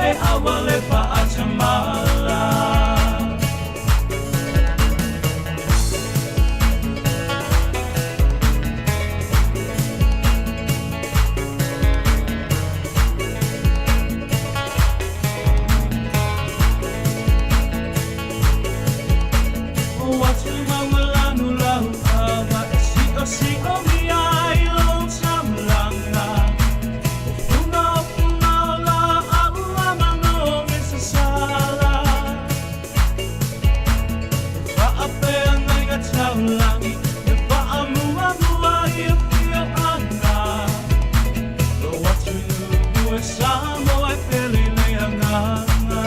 Ae aua le faatamala. O atumagalanu lau ava e si'osi'omia ai lou taulaga. O fuga o fuga o la'au a manogi sasala. E fa'afeagaiga taulagi e fa'amuamua i afioaga. Lou atunuu e Samoa e pele i le agaga.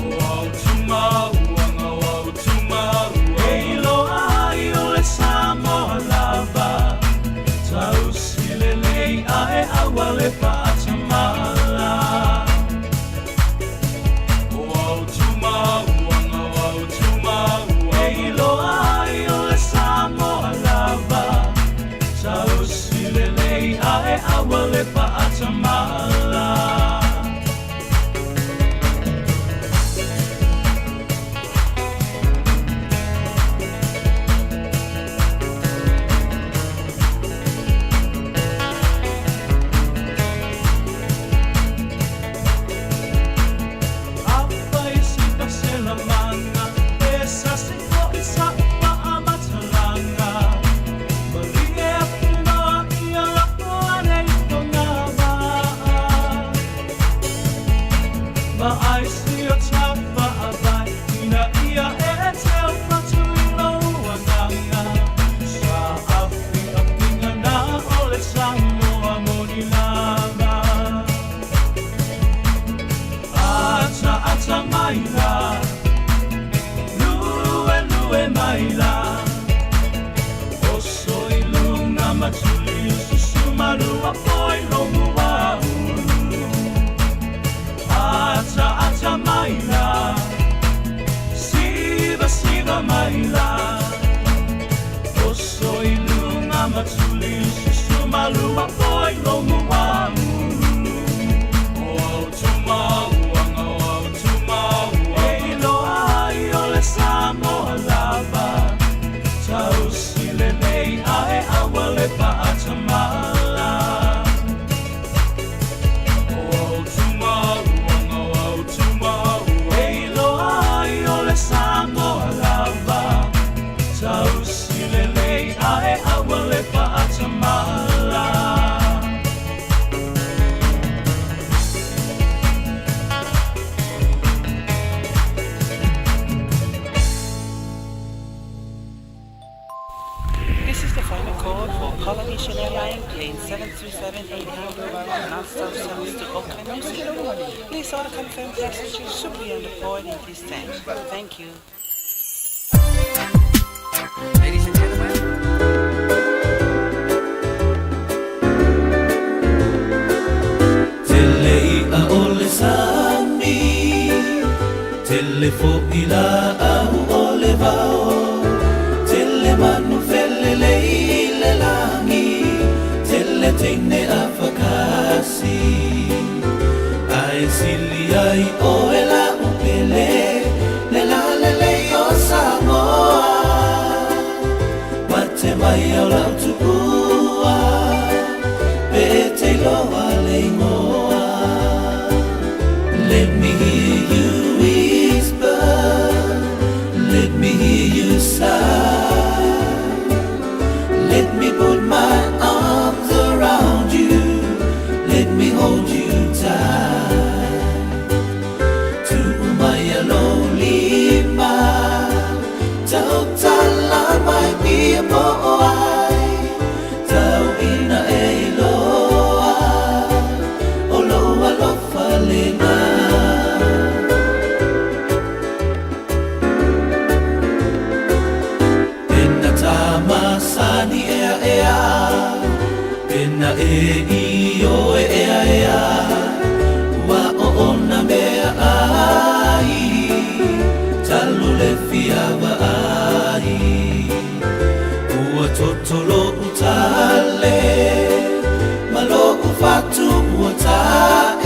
O autumauaga o autumauaga. E iloa ai o le Samoa lava. Tausi lelei ae aua le faatamala. O autumauaga o autumauaga. E iloa ai o le Samoa lava. Tausi lelei ae aua le faatamala. Afai se faaselemana e sasi fo'i sa'u faamatalaga. Malie atu loa ia lafo ane i fogavaa. Vaai si o ta faavae ina ia e teu atu i lou agaga. Saafiafiga na o le Samoa moni lava. Ataata mai la, luelue mai la, oso i luga ma tuli ususu malua foi lo muaulu. Ataata mai la, sivasiva mai la, oso i luga ma tuli ususu malua foi lo muaulu. O autumauaga o autumauaga. E iloa ai o le Samoa lava. Tausi lelei ae aua le faatamala. O autumauaga o autumauaga. E iloa ai o le Samoa lava. Tausi lelei ae aua le faatamala. This is the final call for Polynesian Airlines plane 737-800 non-stop service to Auckland, New Zealand. Please all confirmed passengers should be on the board at this time. Thank you. Ladies and gentlemen, Tele i'a o le sami, tele fo'i la'au o le vao, tele manu felelei i le lagi, tele teine afakasi. Ae sili ai oe la'u pele, le lalelei o Samoa. Mate mai au la'u tupua, pe e te iloa le igoa. Let me hear you whisper, let me hear you sigh. Let me put my arms around you, let me hold you tight. Tuu maia lou lima, tautala mai ia po o ai, tau ina e iloa, o lou alofa lena. Pena ta masani ea ea, pena e i oe ea ea, ua o ona mea ai, talu le fia vaai. Ua toto lo'u tale, ma lo'u fatu ua ta'e.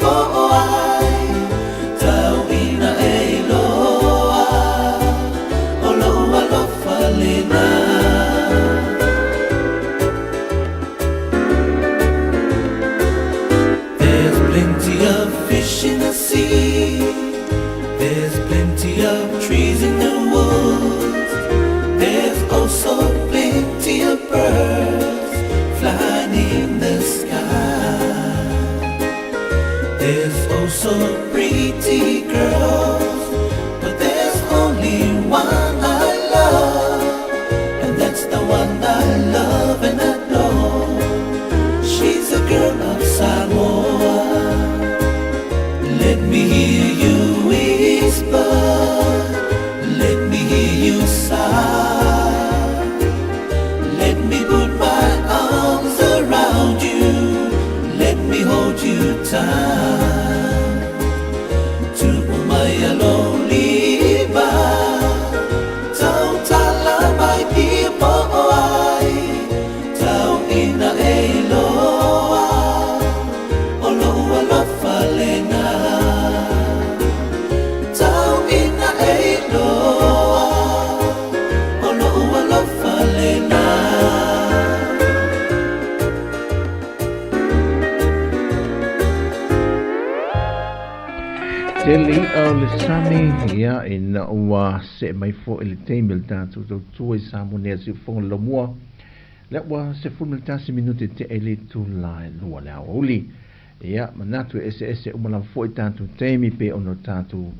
ai Tauina e iloa O lou alofa lena. There's plenty of fish in the sea. There's plenty of trees in the woods. There's also plenty of birds flying in the sky. There's also pretty girls, but there's only one I love, and that's the one I love and adore. She's a girl of Samoa. Let me hear you whisper, let me hear you sigh. Let me put my arms around you, let me hold you tight. Tupu mai lou lima, tautala mai i po'o ai, tauina e iloa, o lou alofa lena. Tauina e iloa, o lou alofa lena. Tele i'a o le sami, ia, ina ua see mai foi le taimi o le tatou tautua i Samoa nei a siufofoga le laumua, lea ua 11 minute tea i le itula e 2 le aoauli. Ia, manatu e eseese uma lava foi tatou taimi pei ona o tatou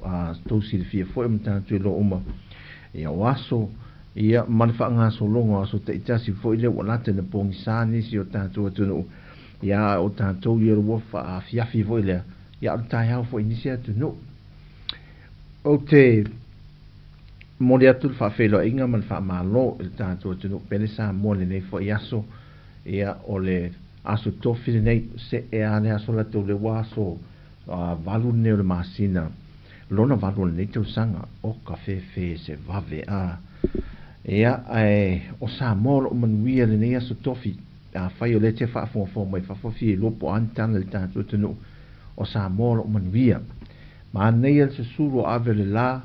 tou silafia foi ma tatou iloa uma, ia, o aso, ia, ma le faagasologa o aso taitasi foi lea ua lata ina pogisa nisi o tatou atunuu, ia, a o tatou ia ua faaafiafi foi lea, ia, a o le taeao foi i nisi atunuu. Ou te momoli atu le faafeiloaiga ma le faamalo i le tatou atunuu pele Samoa i lenei foi aso, ia, o le aso tofi lenei, see a le aso latou le ua aso 8 lenei o le masina lona 8 o lenei tausaga, o ka fefe se vave a. Ia, ae o Samoa o loo manuia lenei aso tofi, afai o lea te faafogafoga mai fafo fia iloa po o a ni tala i le tatou atunuu, o Samoa o loo manuia. Manaia le susulu o ave o le la,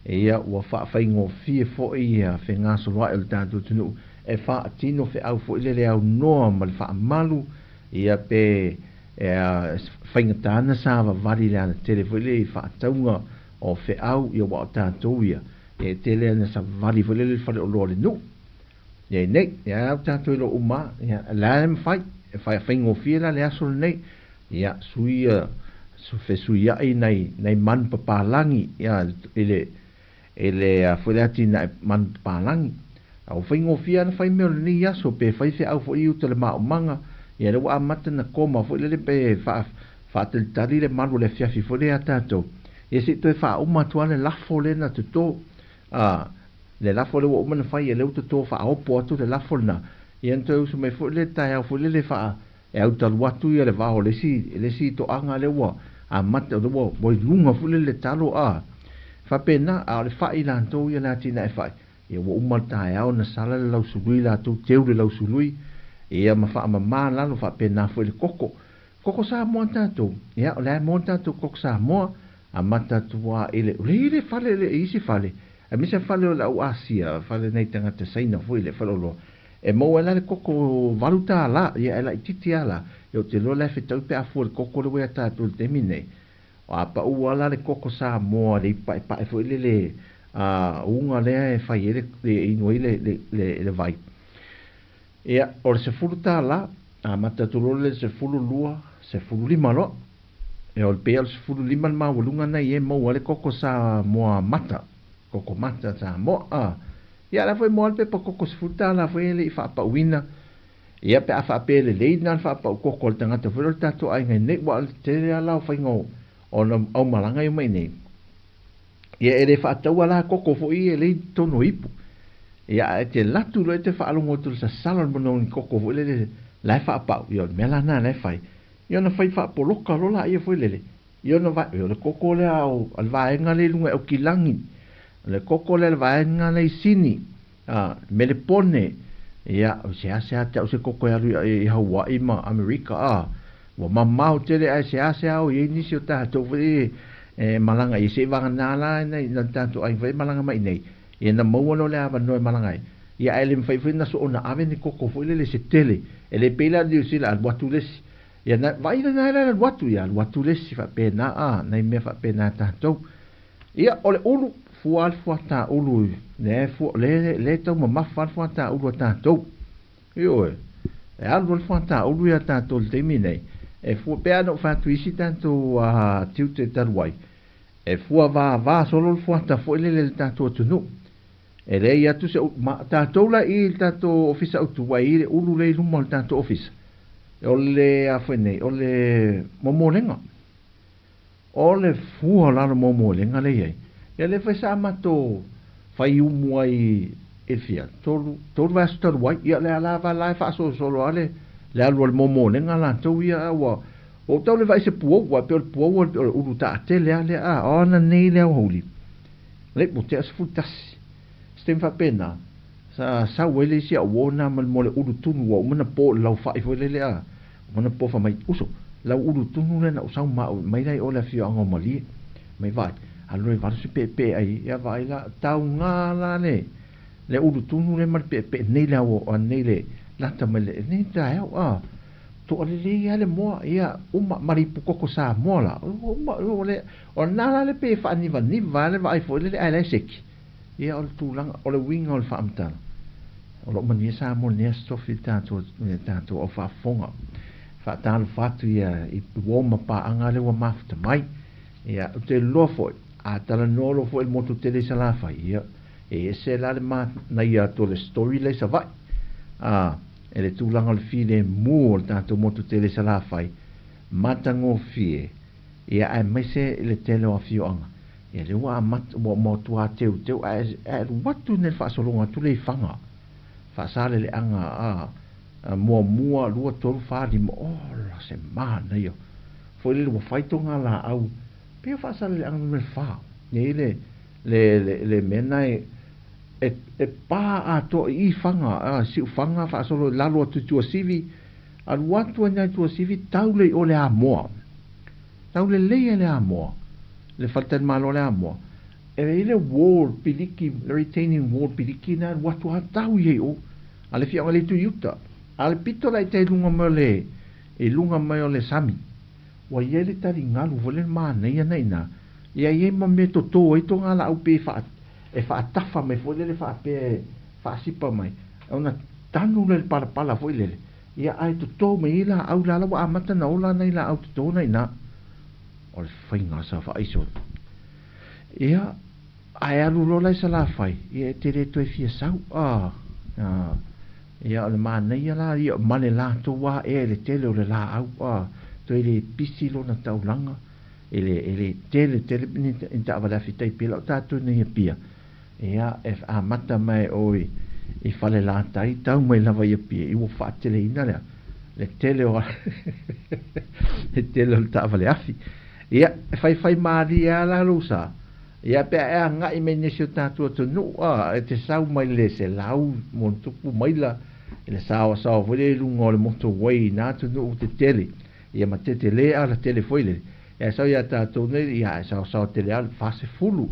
ia ua faafaigofie foi ia fegasoloai o le tatou atunuu e faatino feau foi lele aunoa ma le faamalu, ia pe e faigata ana savavali i le alatele foi lele i faatauga o feau, ia ua o tatou ia e tele ana savali foi lele i le faleoloa o le nuu. Ia nei, ia au tatou iloa uma, ia la e mafai, e faigofie la le aso lenei, ia sui ia fesuiai nai nai manu papalagi ia i le i le foi le atinae manu papalagi. A ua faigofie ana fai mea o lenei aso pe fai feau foi i uta le maomaga, ia le ua amata na koma foi lele pe faatalitali le malu o le afiafi foi le ia tatou. Ia se i toe faauma atu lava le lafo lea na toto. A le lafo lea ua uma na fai, ia lea ua toto faaopo atu le lafo lena. Ia na toe usu mai foi le taeao foi lele faa e autalu atu ia le vao o le isi le isi toaga lea ua amata lea ua ua i luga foi lele le talo a faapena, a o le fai latou ia le atinae fai, ia ua uma le taeao na sala le lausului latou teu le lausului, ia ma faamama lalo faapena foi le koko. Koko Samoa tatou, ia o le a moa tatou koko Samoa, amata atu lava i le, le i le fale le i isi fale, aemaise fale o le au Asia, fale nai tagata Saina foi le faleoloa, e maua ai la le koko $8, ia e laitiiti lava la, ia ou te iloa la e fetaui pe a fua i le koko lea ua ia tatou i le taimi lenei. O a pau lava la le koko Samoa le ipaepae foi lele a uga lea e fai ai le e inu ai le le le vai. Ia, o le $10, amata atu loa le 12, 15 loa. Ia, o le pei o le 15 le maualuga lena i e maua ai le koko Samoa mata, koko mata Samoa. A, ia, o la foi e maua ai le pepa koko $10 foi e le i faapauina. Ia, pe a faapea e lelei lena le faapau koko a le tagata foi lea o le tatou aiga i nei, ua o le tele lava la o faiga o ona aumalaga e omai i nei. Ia, e le faataua la koko foi ia e leai totonu o ipu. Ia, ae te alu atu loa e te faalogo atu i le sasala o le manogi koko foi lele la e faapau, ia o le mea la lena la e fai. Ia ona fai faapoloka loa laia foi lele, ia ona vae, ia o le koko lea o le vaega lea i luga e Aukilagi, o le koko lea o le vaega lea i Sini, a, Melepone, ia, o seasea te au se koko e alu i Hawaii ma Amerika, a. Ua mamao tele ae seasea o i ai nisi o tatou foi e malaga ia seiavagana la nai tatou aiga foi e malaga mai iinei, ia na maua loa le avanoa e malaga ai. Ia ae le mafai foi ona soona ave ni koko foi lele se tele. E le pei la Niu Sila alu atu le isi. Ia na vaai lena la alu atu ia alu atu le isi faapena a nai mea faapena tatou. Ia o le ulu fua le fuata ulu le fua le le taumamafa le fuata ulu a tatou. Ioe. E alu le fuata ulu ia tatou i le taimi nei. E fua pe ana o fai atu isi tatou tiute talu ai. E fua vava solo le fuata foi lele le tatou atunuu. E leai atu se ma tatou la i le tatou ofisa autu ai le ulu le i luma o le tatou ofisa. O le a foi nei, o le momolega. O le fua o lalo momolega le iai. Ia le fai sa matou fai umu ai e fia, tolu vaiaso talu ai. Ia le ala va la e faasolosolo a le alu o le momolega latou ia ua o tau le vaai se puou, ua pei o le puou o le ulu taatele a lea a ona nei le aoauli. Le mo te 11. Se taimi faapena, sa sau ai le isi au uo na ma mo le ulu tunu ua uma ona po i le laufai foi lele a. Uma ona po fai mai, uso, lau ulu tunu lea na ou sau ma au mai la i o le afioaga o Malie. Mai vaai, alu loa e valu se peepee ai, ia vaai la, tauga la le le ulu tunu lea ma le peepee nei le ao nei le lata mai le nei taeao a. Toalelei lava le moa, ia uma ma le ipu koko Samoa la. Uma o le o lena la le pe faanivaniva le vaai foi lele ae la e seki. Ia o le tulaga o le uiga o le faamatala. O loo manuia Samoa i lenei aso tofi le tatou le tatou au faafofoga. Faatalofa atu ia i uo ma paaga lea ua mafuta mai. Ia ou te iloa foi a talanoa loa foi i le motu tele i Salafai, ia e ese la le manaia atu o le story lea i Savaii. A e le tulaga o le filemu o le tatou motu tele i Salafai, matagofie, ia aemaise i le tele o afioaga. Ia lea ua amata ua matua teuteu ae ae alu atu nei le faasologa atu lea i Faga. Faasaleleaga a muamua, lua, tolu, fa, lima, ola se manaia. Foi lele ua fai toga laau pei o Faasaleleaga numera 4. Ia i le le le le mea lena e e pa atoa i i Faga, a Siufaga faasolo i lalo atu i Tuasivi, alu atu ai i Tuasivi tau lea i o le Amoa. Tau lelei ai le Amoa, le faletalimalo o le Amoa. E i ai le wall piliki, le retaining wall piliki na alu atu lava tau i ai i o. A le afioaga le itu i uta. A le pito la i tai i luga mai o le, i luga mai o le sami. Ua i ai le taligalu foi lea manaia na i ina. Ia i ai ma mea toto ai toga laau pe e faatafa mai foi lele faapea e faasipa mai. Ona tanu lea i le palapala foi lele. Ia ae toto mai ai laau la la ua amata ona ola nai laau toto na i ina. O le faiga o sa faaiso. Ia, ae alu loa la i Salafai, ia e te le toe fia sau. Ah, ah, ia o le manaia la ia ma le latou aea i le tele o le laau. Ah, toe le pisi lona taulaga, e le, e le tele tele ni taavale afi tai pei la o tatou nei Apia. Ia, e amata mai oe i Falelatai, tau mai lava i Apia, i ua faateleina lea, le tele o le tele o le taavale afi. Ia, e faifai malie lava la lou sa. Ia, pe a e agai mai nisi o tatou atunuu, a, e te sau mai le 100+ maila i le saoasaoa foi lea i luga o le motorway i na atunuu tetele. Ia ma tetele ala tele foi lele. Ia e sau ia tatou nei, ia e saosaoa tele lava le 40,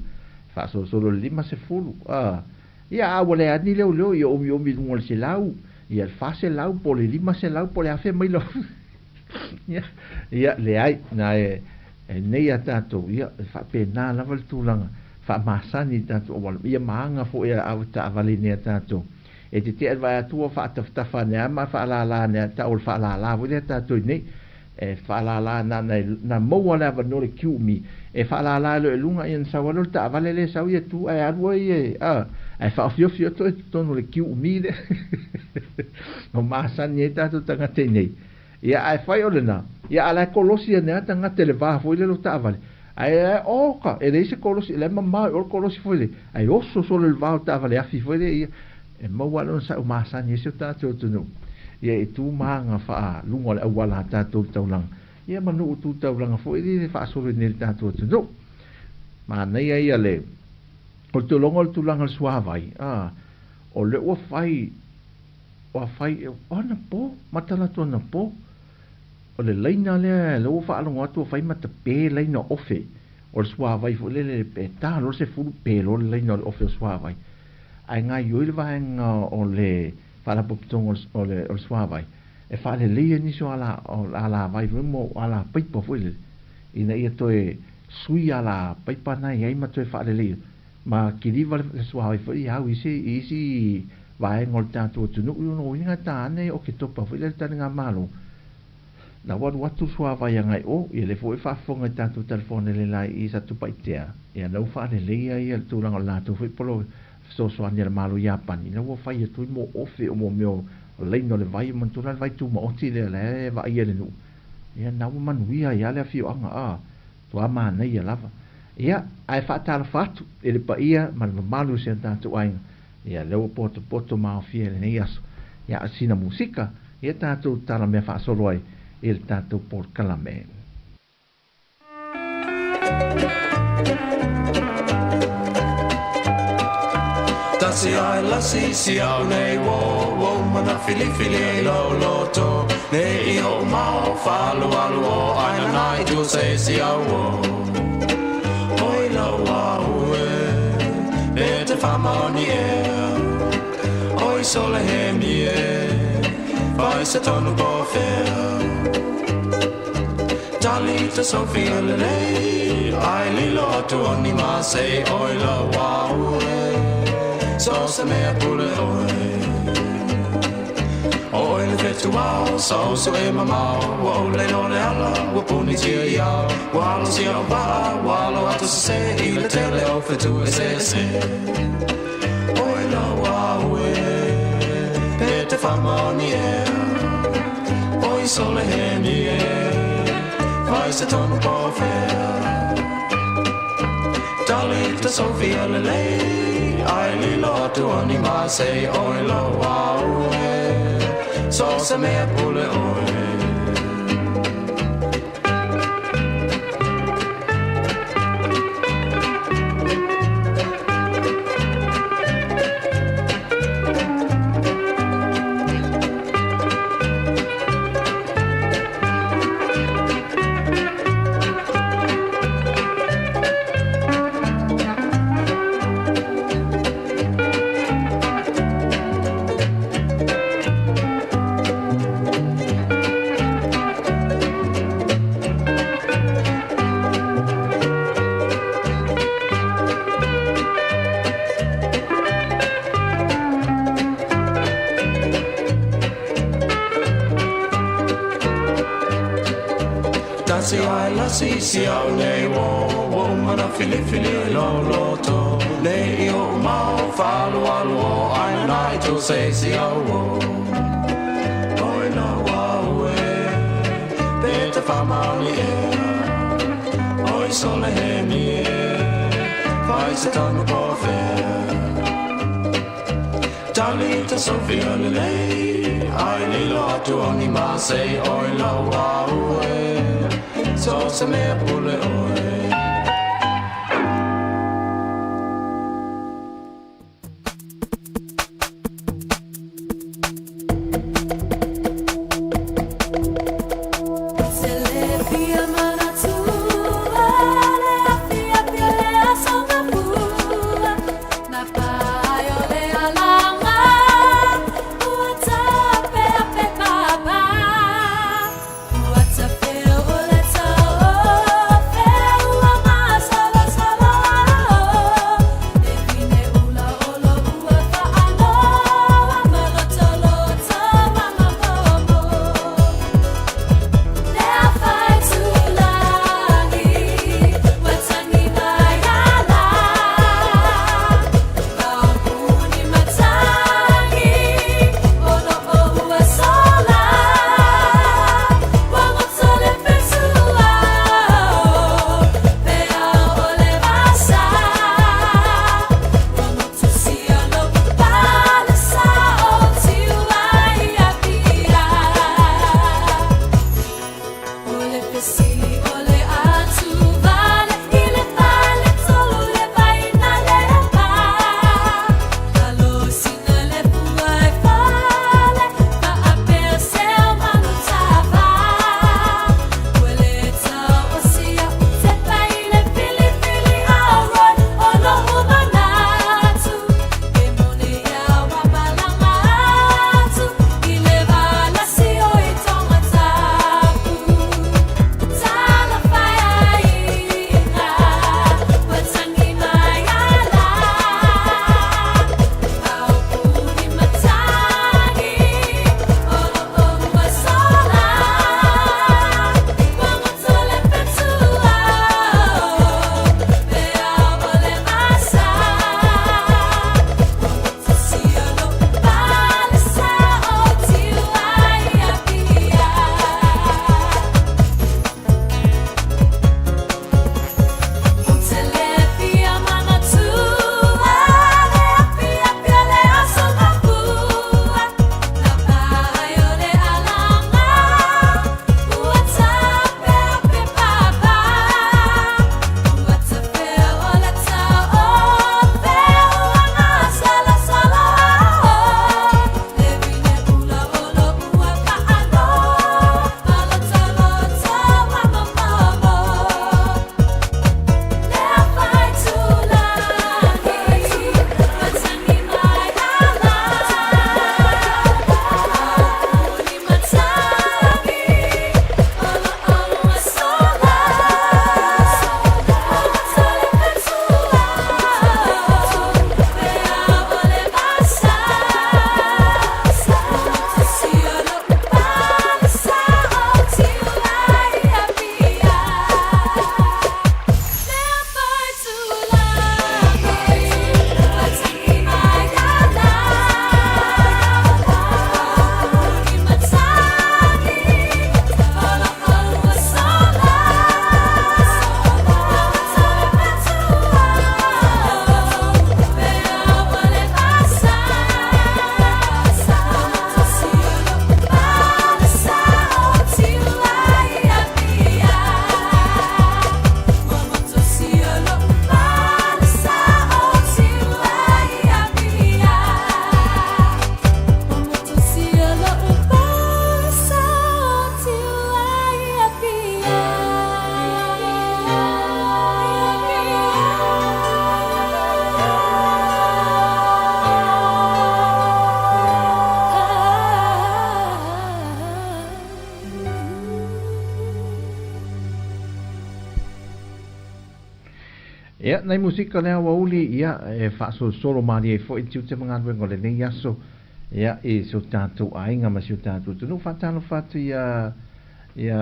faasolosolo i le 50, a. Ia, a ua leai ni leoleo, ia omiomi i luga o le 100, ia le 400 po o le 500 po o le 1000 maila. Ia, ia, leai, na e, e nei a tatou, ia, e faapena lava le tulaga faamasani i tatou auala, ia ma aga foi a taavale nei a tatou. E te tea le vaai atu ua faatafatafa ane lava ma faalala ane lava, tau o le faalala foi lea tatou i nei. E faalala na na na maua le avanoa le kiumi, e faalala loa i luga, ia na sau ai loa le taavale lea e sau ia tu ae alu ai e, a, ae faaofiofi atu ai totonu o le kiumi lea. O masani ai tatou tagata i nei. Ia ae fai o lena, ia a la e kolosi ane lava tagata i le va foi lele o taavale. Ae oka, e leai se kolosi, o la e mamao i o le kolosi foi lele, ae oso solo i le va o le taavale afi foi lea, ia e maua lava lona sau masani ai si o tatou atunuu. Ia e tu ma aga faaluga o le auala a tatou i le taulaga, ia ma nuu tu taulaga foi lele faasolo i nei i le tatou atunuu. Manaia ia le, o le tologa o le tulaga o le suavai, a, o lea ua fai, ua fai, o anapo, matala atu anapo. O le laina lea lea ua faalogo atu ua fai ma tape laina ofe o le suavai foi lele pe ta loa le 10 pe loa le laina o le ofe o suavai. Ae gaoioi le vaega o le faalapotopotoga o le o le suavai e faaleleia nisi o ala o alavai foi mo alapaipa foi lele ina ia toe sui alapaipa na i ai ma toe faaleleia ma kiliva le suavai foi i au isi i isi vaega o le tatou atunuu. O lona uiga e ta ane o Ketopa foi lea le taligamalo na ua alu atu le suavai agai o ia lea foi e faafofoga i tatou telefone le la i Satupaitea ia lea ua faaleleia ia le tulaga o le latou foi polo fesoasoani a le Malo Iapani lea ua fai atu ai mo ofe o mo mea o laina o le vai manatua la le vai tumaoti lea la e vaaia e le nuu ia na ua manuia ai lava le afioaga a matua manaia lava ia ae faatalofa atu i le paia ma le mamalu o si o tatou aiga ia lea ua potopoto ma aofia i lenei aso ia sina musika ia tatou tala mea faasolo ai i le tatou polokalame. Tasi ai lasi si au nei wo wo mana filifili ai lo loto ne i o mao falu alu o aina nai tu se si au wo oi lo au e e te whamoni e oi sole he mi e vai se tonu po fea Talita Sofia lelei ai lilo atu oni ma se oi lo au e so se mea pule oe Oi le fetu ao, so so e mamao Ua ole no le ala, ua puni tia iao Ua alo sia o vaa, ua alo atu se se I le tele o fetu e se se Oi lo au e, pe te whamoni e Oi sole he mi e, vai se tonu po fea Talita Sofia lelei, ai lilo atu oni ma se oi lo au e So se mea pule oe. Tasi ai lasi si au nei wo wo mana filifili ai lo loto ne i o mao falu alu o aina nai tu se si au wo oi lo au e pe te whamaoni e oi sole he mi e vai se tonu po fea Talita Sofia lelei ai lilo atu oni ma se oi lo au e so se mea pule oe. Ua Ia, nai musika le aoauli, ia, e faasolosolo malie ai foi tiute ma galuega o lenei aso, ia, i si o tatou aiga ma si o tatou atunuu. Faatalofa atu ia, ia,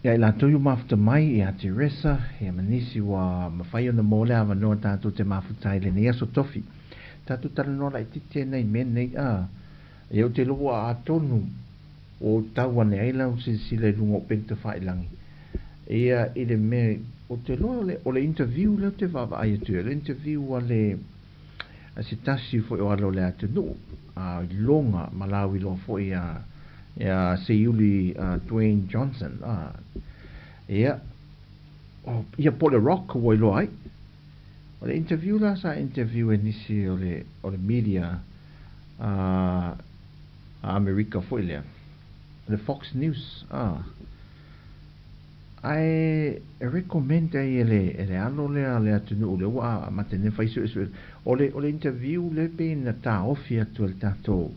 ia i latou i o mafuta mai, ia Teresa, ia ma nisi ua mafai ona maua le avanoa tatou te mafuta ai i lenei aso tofi. Tatou talanoa laitiiti ai nai mea nei, a, ia ou te iloa ua atonu ua ou tau ane ai lau silasila i luga o upega tafailagi. Ia i le mea, ou te iloa o le, o le interview lea ou te vaavaai atu i ai, o le interview a le, a se tasi foi o alo o le atunuu, a iloga ma lauiloa foi ia, ia Seiuli Dwayne Johnson. A, ia, o, ia po o le Rock ua iloa ai. O le interview la sa interview e nisi o le, o le media a, a Amerika foi lea, le Fox News, a. Ae e recommend ai e le e le alo lea a le atunuu lea ua amata nei fai suesuega. O le o le interview lea pei na taofi atu e le tatou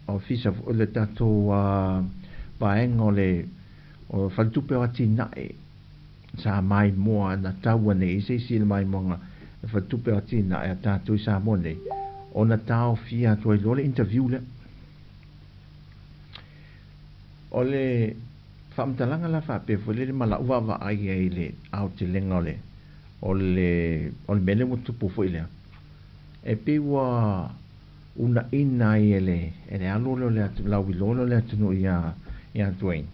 ofisa le tatou vaega o le o faletupe o atinae sa maimoa na tau ane i se isi le maimoaga le faletupe o atinae a tatou i Samoa nei ona taofia atu ai loa le interview lea. O le faamatalaga la faapea foi lele ma lau vaavaai ai i le aotelega o le o le o le mea lea ua tupu foi lea, e pei ua uunaina ai e le e le alo lea o le atu lauiloa lea o le atunuu ia ia Dwayne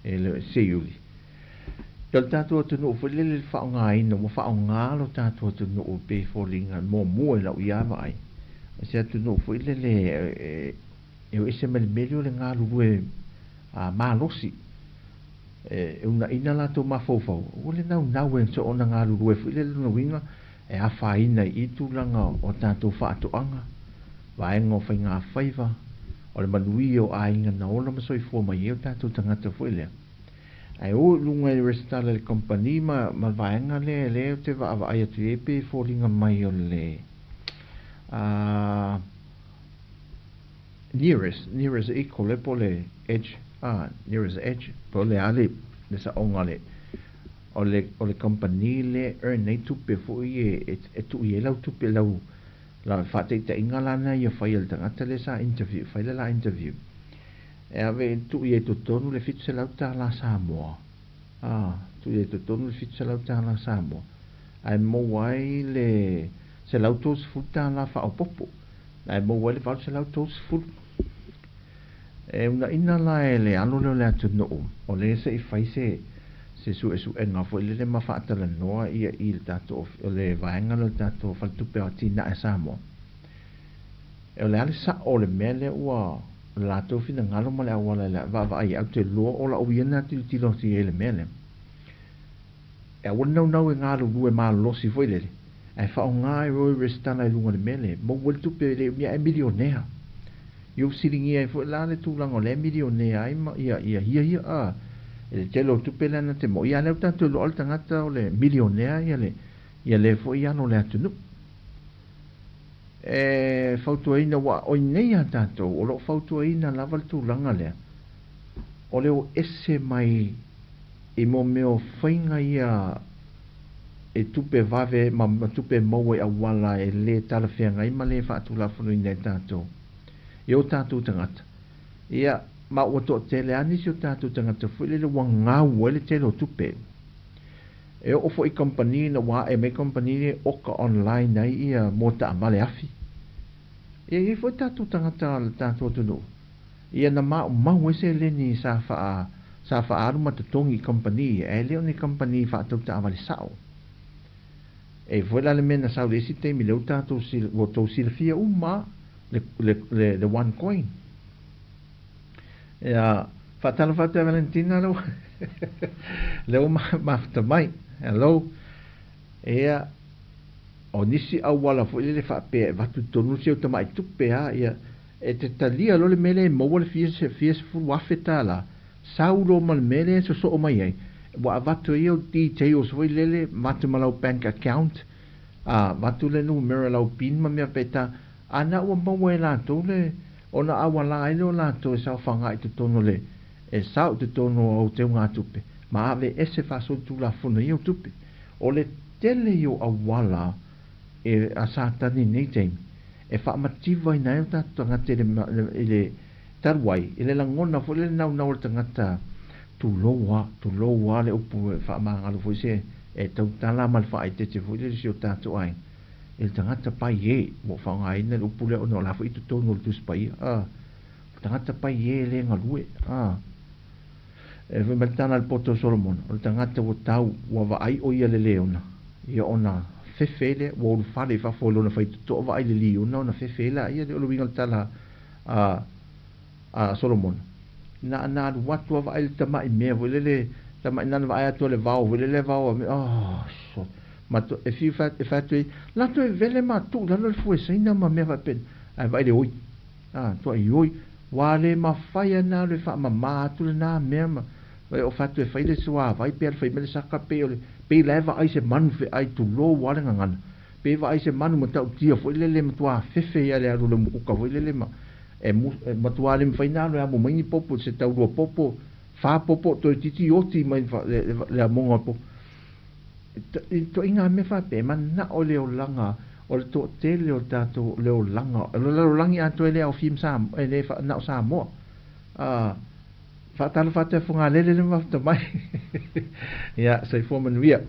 e le Seiuli. O le tatou atunuu foi lele le faaaogaina ua faaaoga lo tatou atunuu e pei e foliga muamua i lau ia vaai o se atunuu foi lele e E o ese mai le mea lea o le galulue malosi. E unaina latou mafaufau, ua le naunau e soona galulue foi lele lona uiga e afaina i i tulaga o tatou faatoaga, vaega o faigafaiva, o le manuia o aiga na ola ma soifua mai ai o tatou tagata foi lea. Ae o i luga i resitala i le kamupani ma, ma le vaega lea lea ou te vaavaai atu i ai pei e foliga mai o le nearest, nearest equal le po o le edge, ah, nearest edge, po o le a le, le saoga o le, o le, o le kamupani lea e earn ai tupe foi e, e, e tuu i ai lau tupe, lau, lau faataitaiga la na ia fai e le tagata lea sa interview, fai le la interview. E ave e tuu i ai totonu le $700 Samoa. Ah, tuu i ai totonu le $700 Samoa. Ae maua ai le $130 faaopoopo. Ae maua ai le 830. E unaina la e le alo lea o le atunuu, o lea se i fai se se suesuega foi lele ma faatalanoa ia i le tatou o le vaega lea o le tatou Faletupe o Atinae a Samoa. E o le a le sao o le mea lea ua latou finagalo ma le auala e vaavaai ai, ae ou te iloa o lau ia lena tilotilo atu i ai i le mea lea. E aua le naunau e galulue malosi foi lele, ae faaaoga e Roy resitala i luga o le mea lea, maua ai le tupe e le umi ae milionea. Ia ua fesiligia ai foi la le tulaga o lea e milionea ai ma ia ia ia ia a e le tele o tupe lea na te maua. Ia a lea ua tatou iloa le tagata o le milionea ia le ia le foi alo o le atunuu. E fautuaina ua oi nei a tatou o lo o fautuaina lava le tulaga lea o le o ese mai i mo mea o faiga ia e tupe vave ma tupe maua i auala e le talafeagai ma le faatulafonoina e tatou i o tatou tagata. Ia, ma ua toatele lava nisi o tatou tagata foi lele ua gau ai le tele o tupe. E oo foi i kamupani ina ua ae mai kamupani nei e oka online ai ia mo taavale afi. Ia, e i ai foi tatou tagata o le tatou atunuu Ia na maumau ai seleni sa faa sa faaalu ma totogi i kamupani ia, ae le o ni kamupani faatau taavale sao. E i foi la le mea na sau i le isi taimi lea ua tatou ua outou silafia uma le le le le one coin. Ia, faatalofa atu ia Valentina lea ua lea ua mafuta mai. Hello. Ia, o nisi auala foi lele faapea e avatu i totonu si au tamai tupe a, ia, E te talia loa le mea lea e maua le fia fia $10,000, sau loa ma le mea lea e sosoo mai ai, ua avatu ai au details foi lele, avatu ma lau bank account, a avatu le numera lau pin ma mea faapena, a na ua maua e latou le, ona auala ai lea o latou e saofaga i totonu o le, e sao i totonu o au teugatupe. Ma aveese faasolitulafono ai au tupe. O le tele ia o auala e a Satani i nei taimi e faamativaina ai o tatou tagata i le, i le talu ai, i le lagona foi lea le naunau o le tagata, tulou a, tulou a le upu e faamagalo foi se e tautala ma le faaeteete foi lele i si o tatou aiga, i le tagata pai e, ua ou faaaogaina le upu lea ona o la foi i totonu o le Tusi Paia, a, o le tagata pai e le galue, a. E fai mai le tala a le poto o Solomona, o le tagata ua tau, ua vaai o ia le leona, ia ona fefe ai lea, ua ulufale i fafo i lona faitotoa vaai le liona ona fefe ai laia lea. O le uiga o le tala a, a Solomona, na, na alu atu a vaai le tamai mea foi lele, tamai nana vaai atu a le vao foi lele vao a me, oh, so, ma to, e fiu fa, e fai atu ai, la toe vele ma tuu lalo le fue saina ma mea faapena, ae vaai le oi, a, tuai oi, Ua le mafai ana alu e faamama atu lena mea ma e ofa atu e fai le suavai pe fai mai le saka pei o le pei la e vaai se manu feai tulou a le gagana pe vaai se manu matautia foi lele matua fefe ia le alu o le mukuka foi lele ma e, mu, e matua le mafai na alu e amo mai ni popo se taulua popo fa popo toeitiiti oti mai le, le, le amoga o le popo ituaiga mea faapea e manao le olaga o le toatele o tatou le olaga o le lalolagi atoa e le aofia ma Samoa e le na o Samoa a faatalofa atu i Fogalele le mafuta mai ia soifua manuia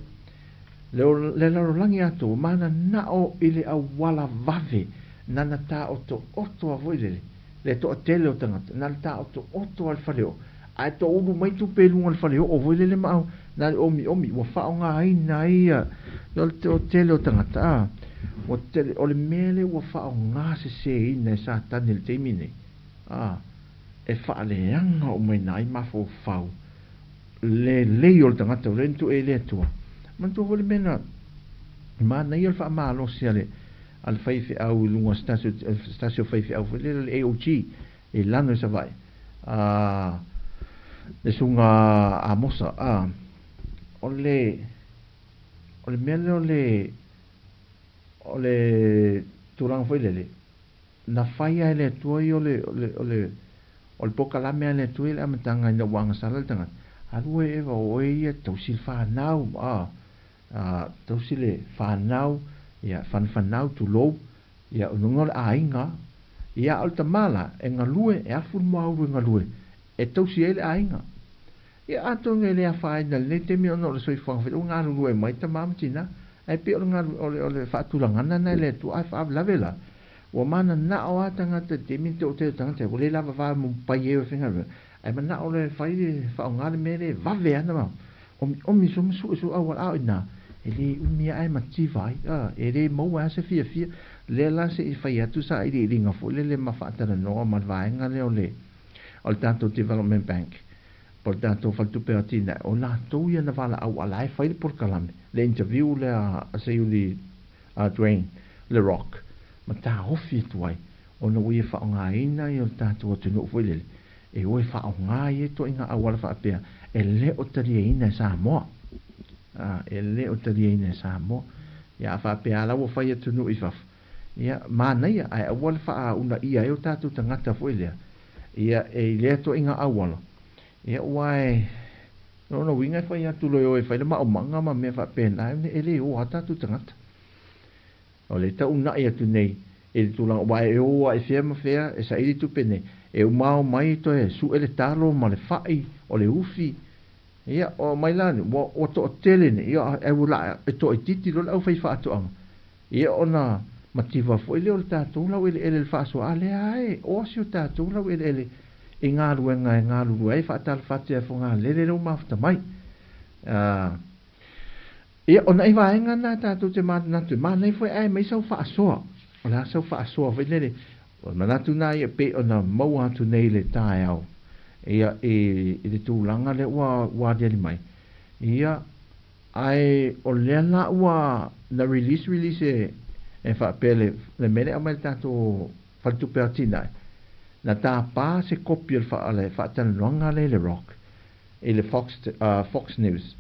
le, le lalolagi atoa ua mananao i le auala vave nana taotooto a foi lele le toatele o tagata na le taotooto a le faleoo ae toulu mai tupe i luga o le faleoo foi lele ma au na le omiomi ua faaaogaina ai ia o le toatele o tagata a ua tele o le mea lea ua faaaoga seseina e Satani i le taimi nei a e faaleaga umaina ai mafaufau lelei o le tagata ua le na tuu i le Atua. Manatua foi le mea na manaia o le faamalosi a le a le faifeau i luga o se tasi o faifeau foi lele o le AOG i lano i Savaii a le susuga Amosa a o le o le mea lea o le o le tulaga foi lele na fai lava e le Atua ia o le o le o le o le polokalame a le Atua i le amataga ina ua agasala le tagata alu oe Eva o oe ia tausi le fanau a a tausi le fanau ia fanafanau tulou Ia, o luga o le aiga, ia, a o le tama la, e galue, e afu le moaulu e galue, e tausi ai le aiga. Ia, atonu e le afaina i lenei taimi ona o le soifuaga foi ua galulue mai tama ma tina, ae pei o le galu, o le, o le faatulagana lena e le Atua, ae faalavelave la, ua mananao lava tagata i le taimi te o tagata, ua le lava va mo pai ai o e faigaluega, ae manao loa e fai le, faaaoga le mea lea e vave ana ma omiomi sua ma suesue auala, a o ina, e le umi ae mativa ai, a, e le maua ai se fiafia. Lea la se i fai atu sailiiliga foi lele ma faatalanoa ma le vaega lea o le, o le tatou Development Bank, po o le tatou Faletupe o Atinae, o latou ia na valaau a la e fai le polokalame, le interview lea a Seiuli a Dwayne Le Rock, ma taofi atu ai, ona ua ia faaaogaina ia o le tatou atunuu foi lele, e o e faaaoga ia ituaiga auala faapea e le o taliaina e Samoa. A, e le o taliaina e Samoa. Ia, a faapea la ua fai atunuu i fafo, ia, manaia, ae aua le faaunaia ai o tatou tagata foi lea, ia, e i lea ituaiga auala, ia, ua e, o lona uiga e fai atu loa e o e fai le maomaga ma mea faapena, e le o lava tatou tagata. O le taunaʻi atu nei i le tulaga aua e o a i fea ma fea e saili tupe nei, e uma ao mai toe suʻe le talo ma le faʻi o le ufi, ia, o mai la ua, ua toʻatele nei, ia, ae ua la e toaitiiti loa le aufaifaatoaga, ia, ona mativa foi lea o le tatou laueleele i le faasoa, a lea lava e oa si o tatou laueleele i galuega e galulue ai faatalofa atu ia Fogalele lea ua mafuta mai. A. Ia, o nai vaega na tatou te manatu e manaia foi ae mai sau faasoa. O le a sau faasoa foi lele. O le manatu na ia pei ona maua atu nei i le taeao. Ia, i, i le tulaga lea ua, ua aliali mai. Ia, ae o lea la ua na release, release e, e faapea le, le mea lea aumai le tatou faletupe atinae. Na tapa se kopi o le, fa, le faatalanoaga lea i le Rock, i le Fox, Fox News.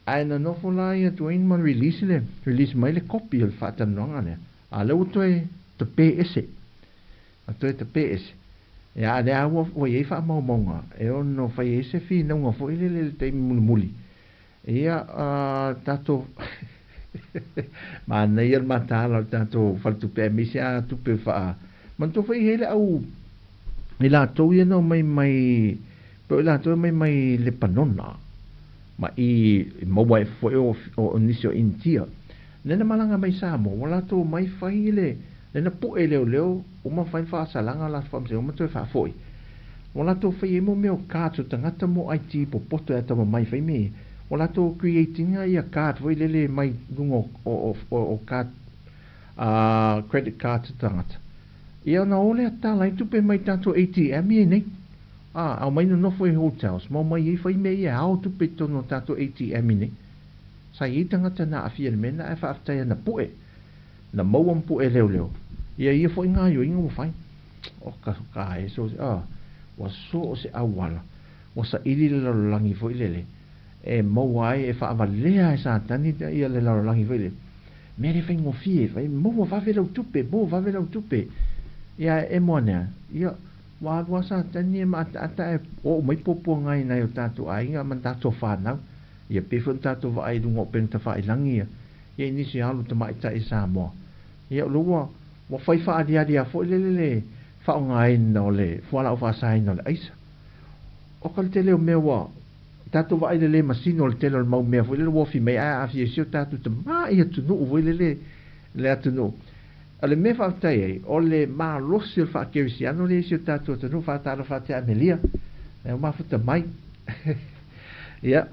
Ae na nofo la ia Dwayne ma release le, release mai le kopi o le faatalanoaga lea, a lea ua toe tape ese. A toe tape ese. Ia, a lea ua, ua i ai faamaumauga e ono fai ai se finauga foi lele i le taimi mulimuli. Ia, tatou manaia le mataala o le tatou faletupe aemaise a tupe faa manatua foi e i ai le au i latou ia na omai mai pe o i latou e omai mai Lepanona ma i maua ai foi o, o nisi o Initia lea na malaga mai Samoa ua latou omai fai le lea na pu'e leoleo uma fai le faasalaga o latou faamasinoga ma toe faafoi ua latou fai ai mo mea o cards o tagata mo ID popoto e atamamai fai mea ia ua latou create ina ia card foi lele mai luga o, o, o, o card credit card o tagata. Ia ona o lea tala ai tupe mai tatou ATM ia nei. Ah, aumai nonofo i hotels, ma omai ai fai mea ia e ao tupe i totonu o tatou ATM i nei. Sa i ai tagata na aafia i le mea lena ae faafetai ana pu'e. Na maua ma pu'e leoleo. Ia ia foi gaoioiga ua fai. O ka ka e so ah, ua so o se auala. Ua saili le lalolagi foi lele. E maua ai e faavalea e Satani ia le lalolagi foi lele. Mea le faigofie, fai maua vave lau tupe, maua vave lau tupe. Ia e emo ane a, ia ua alu lava Satani e maataata ae oo mai puapuaga i nai o tatou aiga ma tatou fanau. Ia pei foi ona tatou vaai i luga o upega tafailagi ia, ia i nisi alu tamaitai Samoa. Ia o lea ua ua fai faaliali lava foi lele le faaaogaina o le fualaau faasaina o le aisa. O ka le tele o mea ua tatou vaai i le le masino o le tele o le mau mea foi lele ua ofi mai ae aafia i si o tatou tamai atunuu foi lele le atunuu. O le mea faafetai ai, o le malosi o le faakerisiano lea i si o tatou atunuu, faatalofa atu ia Amelia, e ua mafuta mai. Ia,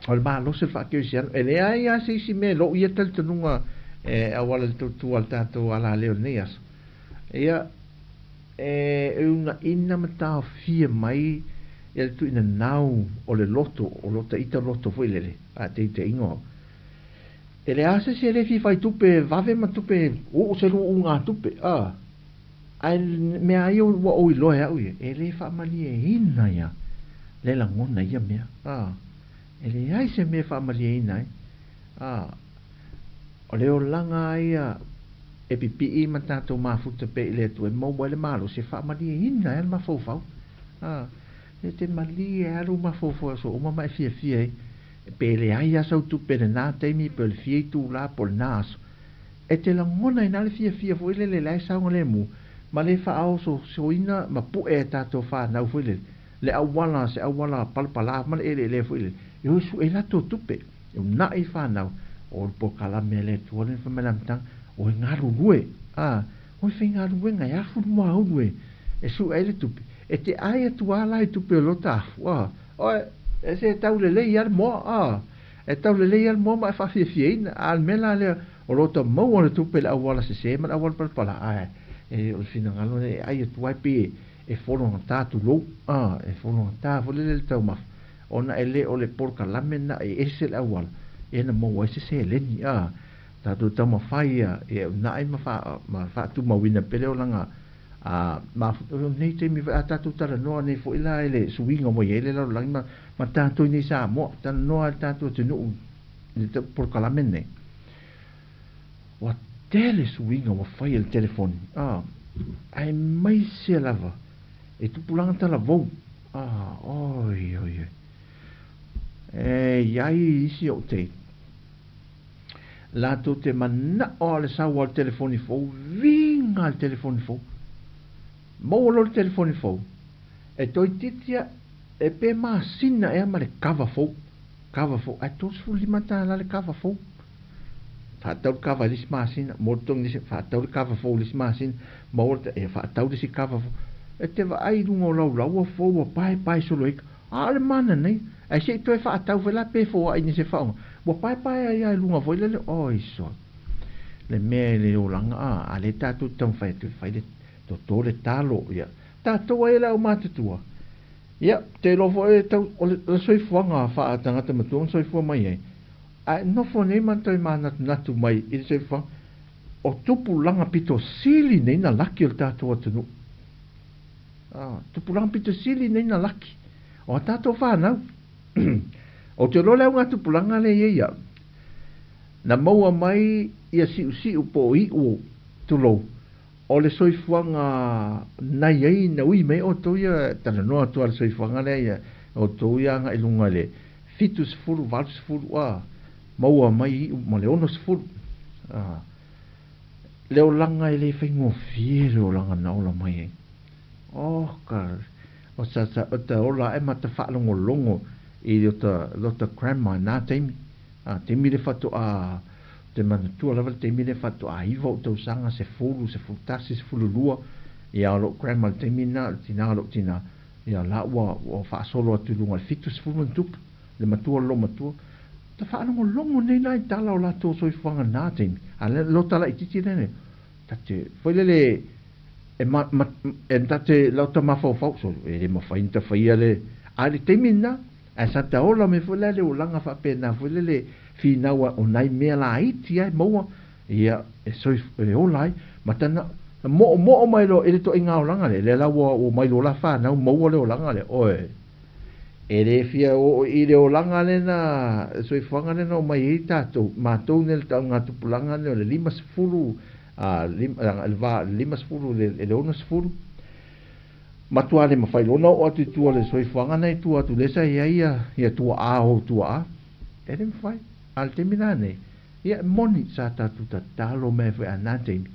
o le malosi o le faakerisiano, e leai lava se isi mea i lou ia talitonuga e auala i le tautua a le tatou alaleo i lenei aso. Ia, e uunaina ma taofia mai ia le tuuinanau o le loto, o lota ita loto foi lele, faataitaiga o E leai se isi e le fia fai tupe vave ma tupe uu se luuugatupe, a. Ae mea a ia ua ou iloa e au ia, e le faamalieina ia le lagona i ia mea, a. E leai se mea e faamalieina ai, a. O le olaga lava ia e pipii ma tatou mafuta pea i le Atua e maua ai le malosi e faamalieina ai le mafaufau, a. E te malie lava lou mafaufau i aso uma ma e fiafia ai. Pe leai lava sau tupe i lena taimi pe o le fia itula po o lena aso, e te lagona ai na le fiafia foi lele la e saogalemu ma le faaososoina ma pu'e e tatou fanau foi lele le auala se auala palapala ma le eleele foi lele e o e su'e ai latou tupe e una'i fanau o le polokalame a le Atua lea fai mai le amataga o e galulue a o e faigaluega e afu le muaulu e su'e ai le tupe e te ʻai atu lava la i tupe o lota afu a Oe, e se tau lelei lava le moa, a, e tau lelei lava le moa ma e faafiafiaina. A o le mea la lea, o lo o tau maua le tupe i le auala sese ma le auala palapala, ae e, o le finagalo lea e ai atu ai pei e fologata tulou, a, e fologata foi lele le taumafa, ona e le o le polokalame lena e ese le auala e na maua ai se seleni, a. Tatou taumafai ia e uunai ma faa, ma faatumauina pea le olaga A mafuta o nei taimi foi a tatou talanoa nei foi la i le suiga ua i ai le lalolagi ma, ma tatou i nei Samoa, talanoa le tatou atunuu i le polokalame lenei. Ua tele suiga ua fai e le telefoni, a, aemaise lava e tupulaga talavou. A, oi, oi, oi. E i ai isi ou te Latou te manao a le sau a le telefoni fou, viga le telefoni fou. Maua loa le telefoni fou, e toeitiiti a e pe masina ea ma le kava fou, kava fou, ae $35 le kava fou. Faatau le kava i le isi masina, maua le totogi i le isi, faatau le kava fou i le isi masina, maua le, e faatau le isi kava fou. E te vaai i luga o lau ua fou ua paepae solo ai, a o le mana nei, ae se i toe faatau foi la pe foai i nisi e faaaoga. Ua paepae ai lava i luga foi lele, oi sole, le mea e le olaga, a, a lea tatou te taumafai atu e fai le toto le talo, ia, tatou ai e le aumatutua. Ia, te iloa foi e tau, o le, le soifuaga faatagata matua na soifua mai ai, ae nofo nei ma toe manatunatu mai i le soifuaga, o tupulaga pito sili nei na laki o le tatou atunuu. Ah, tupulaga pito sili nei na laki o a tatou fanau. Ou te iloa le auga tupulaga lea e i ai au, na maua mai ia siusiu po o iʻu, tulou, o le soifuaga na i ai na ui mai outou ia, talanoa atu lava i le soifuaga lea ia outou ia agai i luga i le 70, 80, a, maua mai iu ma le 60. A, le olaga e le faigofie le olaga na ola mai ai. Oh, ka, o sa, sa, o ta ola ae ma ta faalogologo i lota, lota grandma i na taimi. A, taimi le faatoa, te manatua lava le taimi le faatoa 9 ou tausaga, 10, 11, 12, ia o lou grandma i le taimi lena, le tina o lou tina, ia la ua, ua faasolo atu i luga i le 70 ma ona tupu, le matua o le loomatua. Ta faalogologo nei la i tala o latou soifuaga i na taimi, a le, lota laitiiti lea, ta te, foi lele, e ma, ma, e ta te, lota mafaufau, so, e le mafai ona ta faia le, a i le taimi lena, Ae sa taola mai foi la le olaga faapena foi lele finau o nai mea laiti a e maua ia e e ola ai ma tana moomoo mai loa i le toaiga olaga lea, lea la ua ua mai loa la fanau maua le olaga lea, oe e le fia oo i le olaga lena soifuaga lena o mai ai tatou matou nei le taugatupulaga nei o le 50 a le va 50 i le 60. Matua le mafai loa ona oo atu i tua o le soifuaga na i tua atu lea sa i ai ia, ia tuaa ou tuaa. E le mafai. A o le taimi la nei, ia e moni sa tatou tatalo mai ai foi a na taimi,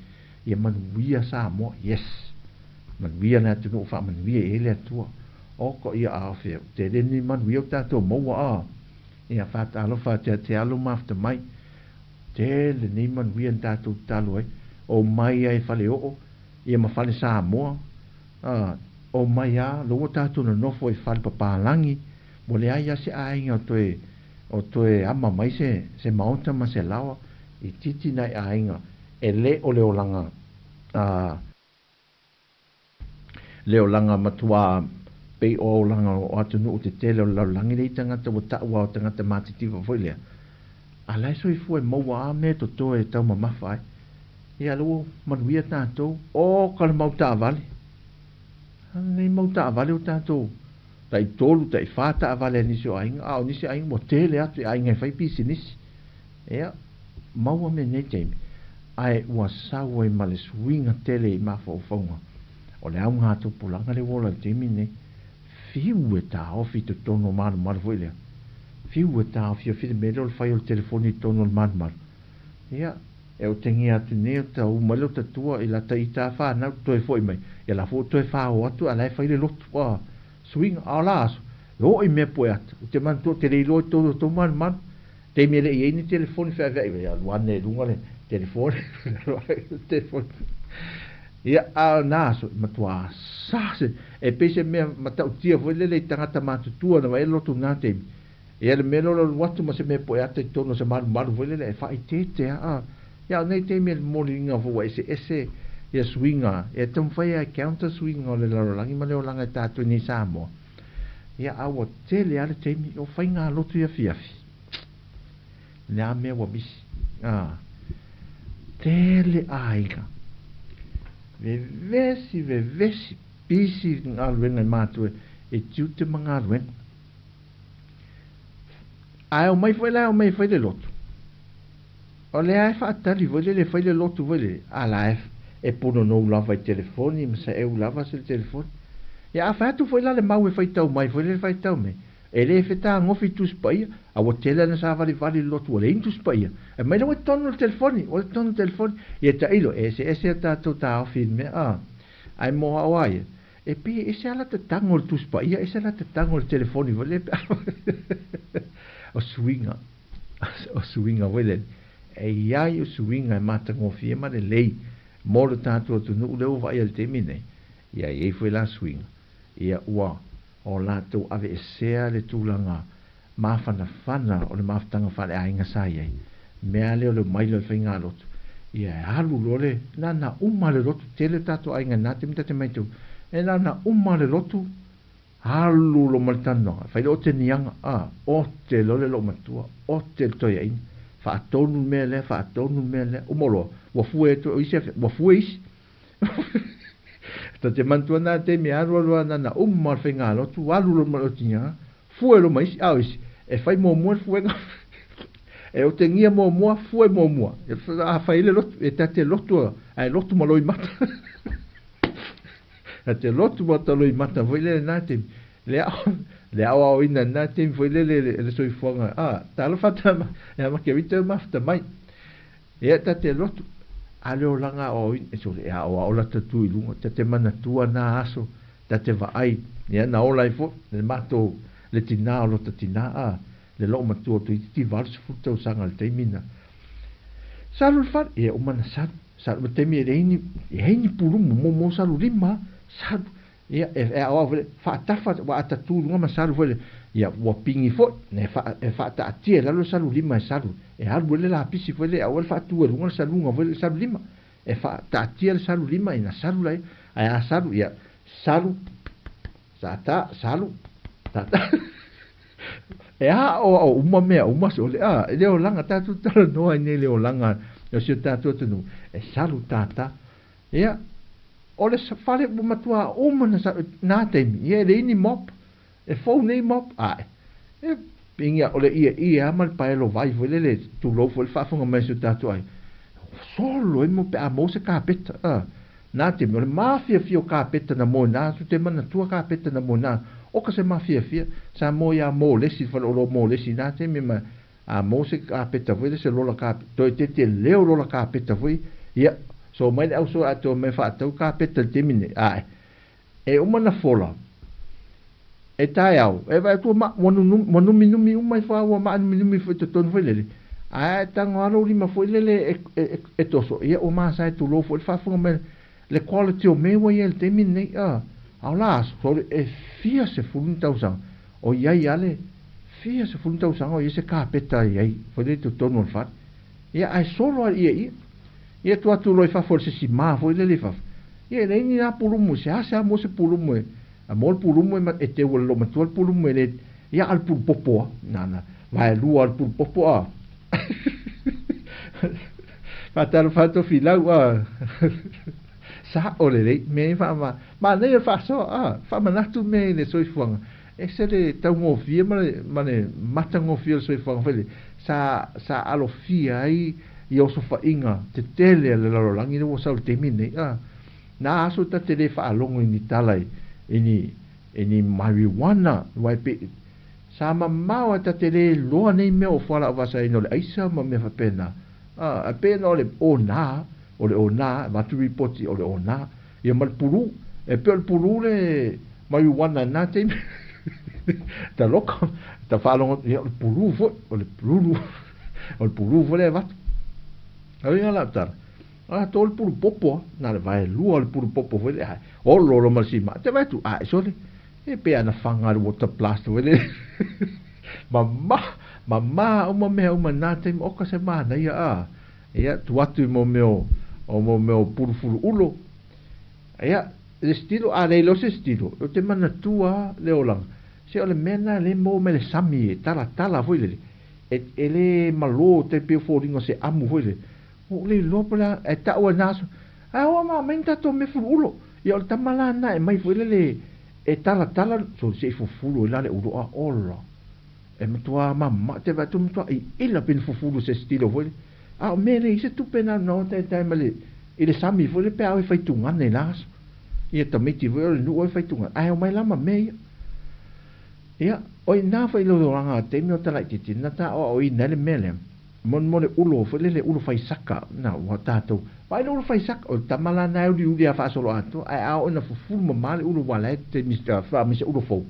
ia manuia Samoa. Yes. Manuia le atunuu faamanuia i ai le Atua. O ko ia a ofe, o tele ni manuia o tatou maua a. Ia faatalofa atu ia te alo mafta mai. Tele nei manuia na tatou tatalo ai. O mai ai Faleoo, ia ma Fale Samoa. A, o mai a, lo ua tatou nonofo i fale papalagi, ua leai a se aiga o toe, o toe ama mai se, se maota ma se laoa, i titi nai aiga, e le o le olaga, a, le olaga matuā pei o olaga o atunuu tetele o le lalolagi lea i tagata ua taua o tagata matitiva foi lea, a la e soifua e maua a mea e totoe e taumamafa ai. Ia lea ua manuia tatou. O ka le mau taavale. A lenei mau taavale o tatou. Tai tolu, tai fa taavale a nisi o aiga, a o nisi aiga ua tele atu i aiga e fai pisinisi. Ia, maua mea nei taimi, ae ua sau ai ma le suiga tele i mafaufauga o le augatupulaga lea ua ola i le taimi lenei. Fiu e taofi i totonu o malumalu foi lea. Fiu e taofiofi le mea lea o le fai o le telefoni i totonu o le malumalu. Ia, E otegia atu nei o ta uma lea o ta tua i lata ita a whanau toe foi mai. Ia la foi toe whao atu a la e whai le lotu a suinga a o la aso. E oo i mea poe ata. O te manatua te le iloa i tolu o tou malumalu. Taimi e le i ai ni telefoni wheawheai. Ia alu ane i lunga le telefoni. Telefoni. Ia a o na aso i matua sa se. E pei se mea matautia foi lele i tangata matutua na vaai lotu na taimi. Ia le mea lea o le alu atu ma se mea poe ata i totonu o se malumalu foi lele e faaeteete a, a. Ia o nei taimi e le moliga foi ua eseese ia suiga e taumafai e counter suiga o le lalolagi ma le olaga e tatou nei i Samoa. Ia a ua tele a le taimi o faigalotu i afiafi. Le a mea ua misi. A. Tele aiga. Vevesi, vevesi, pisi galuega i matou e tiute ma galuega. Ae omai foi la e omai e fai le lotu. O lea e faatali foi lele e fai le lotu foi lele, a la e, e punonou lava i telefoni ma saeu lava se telefoni. Ia a fai atu foi la le mau e faitau mai foi lele faitau mai, e le fetagofi i Tusi Paia, a ua tele ana savalivali i le lotu ua leai ni Tusi Paia. E mai la ua i totonu o le telefoni, ua i totonu o le telefoni. Ia tailo, e eseese a tatou taofi i le mea, a, ae mo au a ia, E pei e ese lava lata tago o le Tusi Paia, ese lata tago o le telefoni foi lea pe o suiga, o suiga foi lele. E i ai o suiga e matagofie ma lelei mo le tatou atunuu lea ua vaaia i le taimi nei, ia e i ai foi la suiga, ia ua o latou aveesea le tulaga mafanafana o le mafutaga faaleaiga sa i ai. Mea lea o le omai lea o le faigalotu, ia e alu loa le, na na uma le lotu, tele o tatou aiga i na taimi ta te matau, e na na uma le lotu, alu loa ma le talanoaga, fai loa o te niaga, a, ote loa le loomatua, ote le toeaina, faatonu le mea lea, faatonu le mea lea, uma loa, ua fue atu, o isi afe, ua fue isi. Ta te manatua na taimi e alu alu ana na uma le faigalotu, alu loa ma le otiga, Fue loa ma isi, a o isi, e fai muamua le fuega. E otegia muamua, fue muamua. E a fai ai le lotu, e ta te lotu, ae lotu ma loimata. Ta te lotu ma ta loimata foi lea i lena taimi. Lea, Le aoaoina i lena taimi foi lele le soifuaga, a, talofa tama, e a Makerita e mafuta mai. Ia, ta te alu atu, a le olaga aoaoina, e sole, e aoao lata tu i luga, ta te manatua na aso, ta te vaai, ia, na ola ai foi, le matou, le tinā o lota tinā, a, le loomatua o toeitiiti 80 tausaga i le taimi na. Salu le fale, ia, uma na salu, salu, ma taimi e leai ni, leai ni pulumu, mo, mo salu lima, salu, Ia, e aoao foi le faatafa ua ata tu i luga ma salu foi le, ia, ua pigi foi, e faa, e faataatia i lalo le salu lima e salu, e alu ai le lapisi foi le, aua le faatu ai i luga le saluga foi le salu lima. E faataatia le salu lima ina salu laia, ae a salu, ia, salu, tata, salu, tata. E aoao uma mea uma sole, a, e le olaga, tatou talanoa ai nei i le olaga o si o tatou atunuu, e salu tata. Ia, o le fale ua matua uma na sa, nā taimi, ia e leai ni mop, e fou nei mop, ae, e pingia o le ie ie a ma le paelo vai foi lele, tulou foi le faafofoga mai a si o tatou aiga, solo ai mo pe a maua se kapeta, a, nā taimi, o le mafiafia o kapeta na moe nā, tu te manatua kapeta na moe nā, oka se mafiafia, sa moe iā Mōlesi, le faleoloa Mōlesi nā taimi ma, a maua se kapeta foi lele, se lola kapeta, toe tete leo lola kapeta foi, ia, So mai le auso atoa mea faatau kapeta i le taimi nei, ae, e uma na fola, e taeao, e vaai atu ma, ua nunumi, ua numinumi uma ifo a ua maanuminumi foi i totonu foi lele, ae tago lava lou lima foi lele e, e, e, e toso, ia ua masae e tulou foi le faafofoga mai le quality o mea ua i ai i le taimi lenei, a, a o la aso, sole, e fia sefulu ni tausaga, o i ai lava le fia sefulu ni tausaga o i ai se kapeta e i ai foi lele i totonu o le fale. Ia, ae solo lava ia ia. Ia tuu atu loa i fafo i le sesi ma foi lele i fafo. Ia e leai ni na pulumu, seasea mo se pulumu e, a mo le pulumu e, e teu e le loomatua le pulumu e le, ia a le pulu popo a, na, na, vaelua le pulu popo a. Faatalofa atu o Filau a. Sa'o lelei, mea ia faama, manaia le faasoa a, faamanatu mea i le soifuaga. Ese le taugofie ma le, ma le matagofie o le soifuaga foi lele, sa, sa alofia ai i osofaiga tetele a le lalolagi lea ua sau i le taimi lenei. A, na aso ta te le faalogo i ni tala i, i ni, i ni marijuana, aua e pei, sa mamao ae ta te le iloa nei mea o fualaau faasaina o le aisa ma mea faapena. A, e pei ona o le onā, o le onā, avatu ripoti o le onā, ia ma le pulū. E pei o le pulū le marijuana i lena taimi. Taloka, ta faalogo, ia o le pulū foi, o le pululu, o le pulū foi lea e avatu. A uiga la o tala, a to le pulu popo a, na le vaelua o le pulu popo foi lea, olo olo ma le sima, te vaai atu, a e sole, e pei ana faga le water blast foi lele. Mama, mama uma mea uma i lena taimi, oka se manaia a. Ia, tuu atu i mo mea o, o mo mea o pulu fuluulo. Ia, le stilo, a le iloa se stilo, ou te manatua lava le olaga, se o le mea lena lea e maua mai le sami e talatala foi lele, e, e le malo tai pei o foliga o se amu foi lele. Ua ou le iloa po o le a, ae tau ai i lena aso, ae o ma aumai ni tatou mea fuluulo. Ia o le tama la lena e aumai foi lele e talatala, sole se i fufulu ai la le ulo a ola. E matua mama te vaai atu matua iila pe ni fufulu se stilo foi lele. A o mea e leai se tupe na na o taitai ma le i le sami foi lele pe a o e fai tugane i la aso. Ia tamaiti foi o le nuu o e fai tugane ae omai la ma mea ia. Ia, o ina foi le olaga o taimi o talaititi na ta aoaoina ai le mea lea. Mo mo le ulo foi lele ulo fai saka na ua tatou vaai le ulo fai saka o le tama la na e uliuli a faasolo atoa ae a oo ina fufulu mama le ulo ua la e te ma se ulo fou.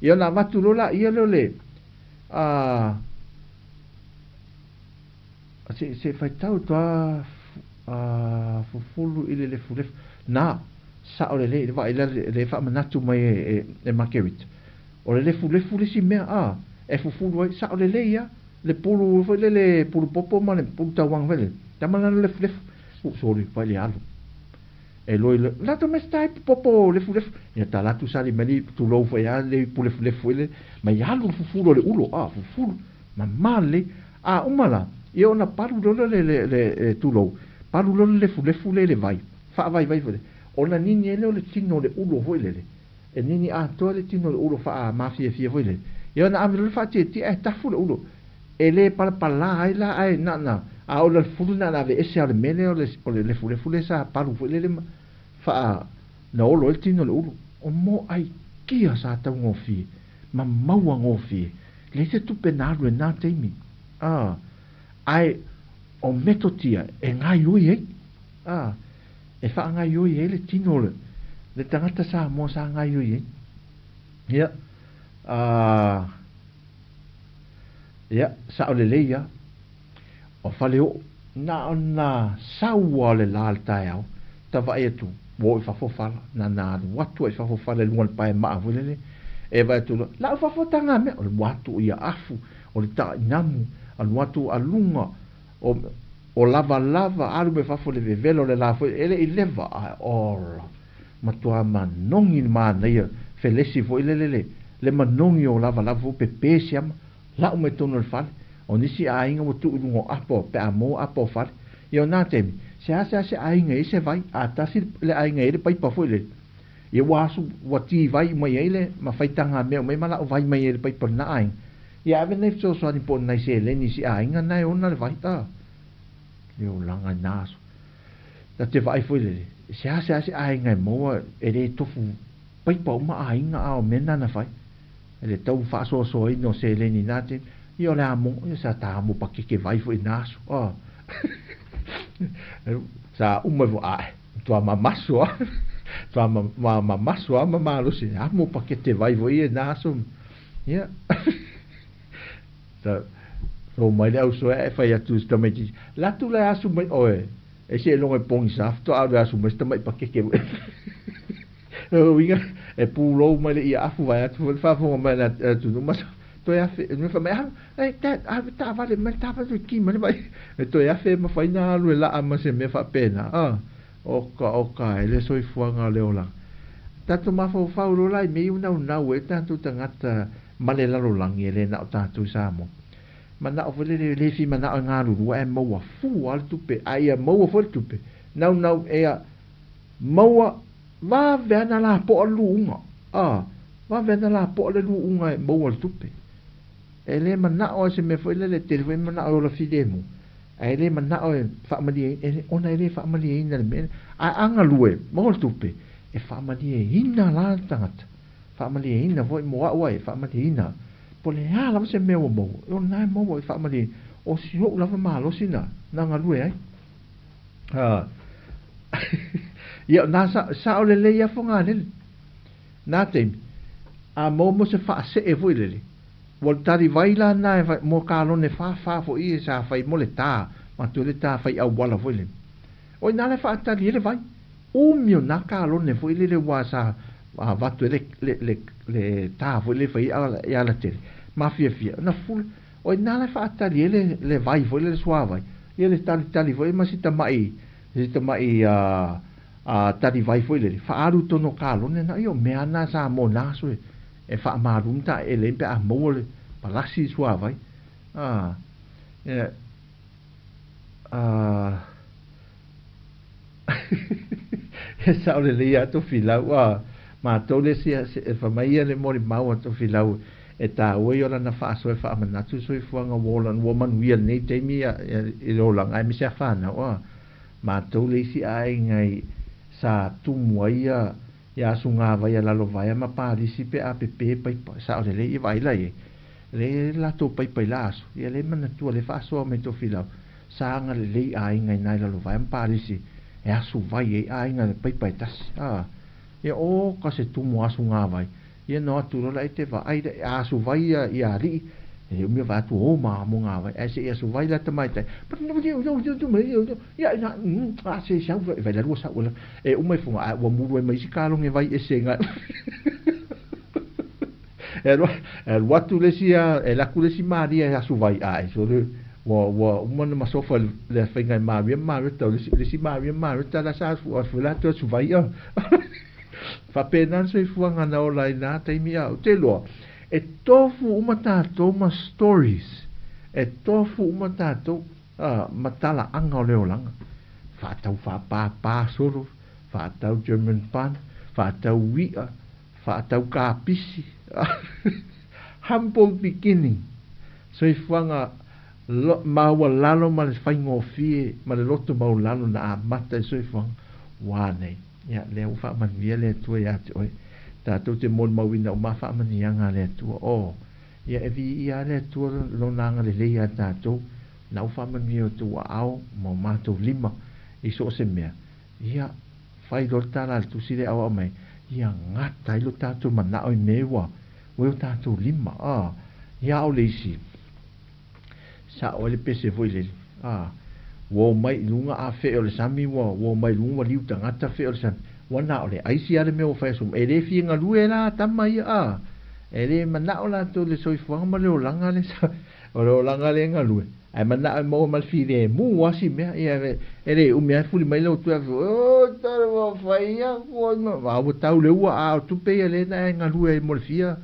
Ia ona avatu loa laia lea o le a se se faitau toa a fufulu i le lefulefu na sao lelei le vaai la le faamanatu mai e e Marguerite o le lefulefu le isi mea a e fufulu ai sao lelei a le pulu foi lele pulu popo ma le pulu tauaga foi lele tama lana lefulefu uu soli fai le alu e loi le latou mai se tai popo lefulefu ia talatu sali mai le tulou foi a le pulefulefu foi lele mai alu le fufulu o le ulo a fufulu mama lelei a uma la ia ona palu loa le le le tulou palu loa le lefulefu le i le vai faavaivai foi lele ona nini ai lea o le tino o le ulo foi lele e nini atoa le tino o le ulo faamafiafia foi lele ia ona ave loa le faatietie ae tafu le ulo e le palapala ai la ae na na a o le fulu na na aveese lava o le mea lea o le lefulefu lea sa palu foi lele ma faa na olo ai le tino o le ulu. O moai kia sa taugofie. ma maua gofie. E leai se tupe na alu i lena taimi. A, ae o metotia e gaioi ai. A, e faagaioi ai le tino o le, le tagata Samoa sa gaioi ai. Ia, a, ia, sao lelei lava. O Faleoo, na ona sau lava o le la i le taeao, ta vaai atu, ua oo i fafo fala, na ona alu atu lava i fafo fala i luga o le pae maa foi lele, e vaai atu loa, lau fafo taga mea, o le alu atu ia afu, o le tainamu, alu atu a luga, o, o lavalava, alu mai fafo i le vevela o le la foi, e le i leva, ae ola, matua manogi le manaia, felesi foi lele le, le manogi o lavalava foi, pepe siama, Lau mai totonu o le fale. O nisi aiga ua tuu i luga o apo pe a maua apo o fale. Ia o na taimi, seasea se aiga e i ai se vai, a tasi le aiga e i ai le paipa foi lele. Ia ua asu, ua ti vai uma i ai le ma faitaga mea uma ai ma lau vai mai ai le paipa o lena aiga. Ia ave nai fesoasoani po o nai seleni i si aiga na e ona le vai. A, le olaga i na aso. Ta te vaai foi lele, seasea se aiga e maua e le tofu paipa uma aiga a o mea na na fai. I le tau faasoasoaina o seleni i na taimi, ia o le a mo, ia sa ta amo pakeke vai foi i na aso. Ah. Sa uma foi, ae, matua mamaso lava. Matua mamaso lava ma malosi, amo pakete vai foi ia i na aso. Ia. Sa so mai le ausoea ae fai atu i si tamaitiiti, Latu la e asu mai oe, e seiloga i pogisa faatoa alu e asu mai si tamai pakeke foi. O uiga, e pulou mai le ia afu vae atu foi le faafofoga mai a le atunuu ma toe afe, me fai mai, alu, e dad, alu taavale mai le taavale toe ki mai le vai. E toe afe e mafai ona alu e laa ma se mea faapena, a, oka oka e le soifuaga o le olaga. Tatou mafaufau loa la i mea ia ua naunau ai tatou tagata ma le lalolagi e le na o tatou i Samoa. Manao foi lele, le fia manao e galulua ae maua fua le tupe, a ia maua foi le tupe, naunau ea maua Vave ana lapoa le luuga, a, vave ana lapoa le luuga e maua le tupe. E le manao lava i se mea foi lele, e tele foi manao e ola filemu, ae le manao e faamalieina, ona e le faamalieina le mea lea. Ae a galue, maua le tupe, e faamalieina la le tagata, faamalieina foi mo au ai, e faamalieina. Po o le a lava se mea ua maua, o lena e maua e faamalieina. O si ou lava malosi na, na galue ai. A, Ia, na sa, sao lelei lava Fogalele. Na taimi, a maua mo se faasee foi lele, ua tali vai la na e mo kalone whawha foi e sa whai mo le tā, ma tu le tā whai auala foi lele. O ina le whaatali e le vai, umi o nā kalone foi lele ua sa avatu e le, le, le, le tā foi le whai ala, e ala tele. Ma fia fia, na fule, o ina le whaatali e le, le vai foi lele sua vai. Ia le talitali foi ma si tamaʻi, si tamaʻi a, a talivai foi lele, faaalu tonu o kalone na, ia o mea na sa mo na aso e, e faamalu ma taeele ai pe a maua le palasi i suavai. A, ia, a, e sao lelei lava Tofilau, a, matou le isi e fai mai ia le molimau a Tofilau e taua i o lana faasoa e faamanatu i le soifuaga ua ola ua manuia i lenei taimi i le olaga aemaise a fanau a matou le isi aiga i sa tumu ai ia ia asugavai a lalovaea ma palisi pe a pepe paipa sao lelei i vaai la i ai le latou paipa i la aso ia le manatua le faasoa mai Tofilau sa agalelei aiga i nai lalovaea ma palisi e asu vai ai aiga le paipa e tasi a ia o ka se tumu asugavai Ia no atu loa la e te vaai la a asu vai ia ia alii, e le umi o vaai atu o ma mo ngā vai, ae se i asu vai la tamaitai, ia ina a se sau vai la lua sau la, e uma i funga, ae ua mulu ai ma isi kaloge vai ese ngai. E alu, e alu atu le isi a, e alu atu le isi malia e asu vai, ae sole, ua, ua uma ona masofa le faiga e Maria ma Mareta, o le isi Maria ma Mareta la sa asu, asu la atu asu vai a. Faapena le soifuaga na ola ai na taimi a ou te iloa e tofu uma tatou ma stories e tofu uma tatou ma talaaga o le olaga faatau faapapa solo faatau German bun faatau i'a faatau kapisi humble beginning soifuaga maualalo ma le faigofie ma le loto maualalo na amata i le soifuaga ua nei. Ia, lea ua faamanuia le Atua ia te oe. Tatou te molimauina uma faamanuiaga a le Atua. O, ia e viia lava le Atua Lona agalelei ia tatou, na ua faamanuia i outou aao ma o matou lima i so o se mea. Ia, fai loa le tala a le Tusi lea e aoao mai, ia gata ai lo tatou manao i mea ua i o tatou lima. A, ia a o le isi, sao ai le pese foi lele, a, ua omai i luga a fee o le sami, ua omai i luga ua liu tagata fee o le sami, ua na o le aisi lava le mea ua fai aso uma. E le fia galue la tama ia, a, e le manao latou i le soifuaga ma le olaga le, o le olaga lea e galue, ae manao e maua ma le filemu lava si mea, ia e le umi lava e fuli mai lau toe afe, oi tala ua fai aku ai ma, a ua tau le ua, a o tupe ia lea na e galue ai mo le fia,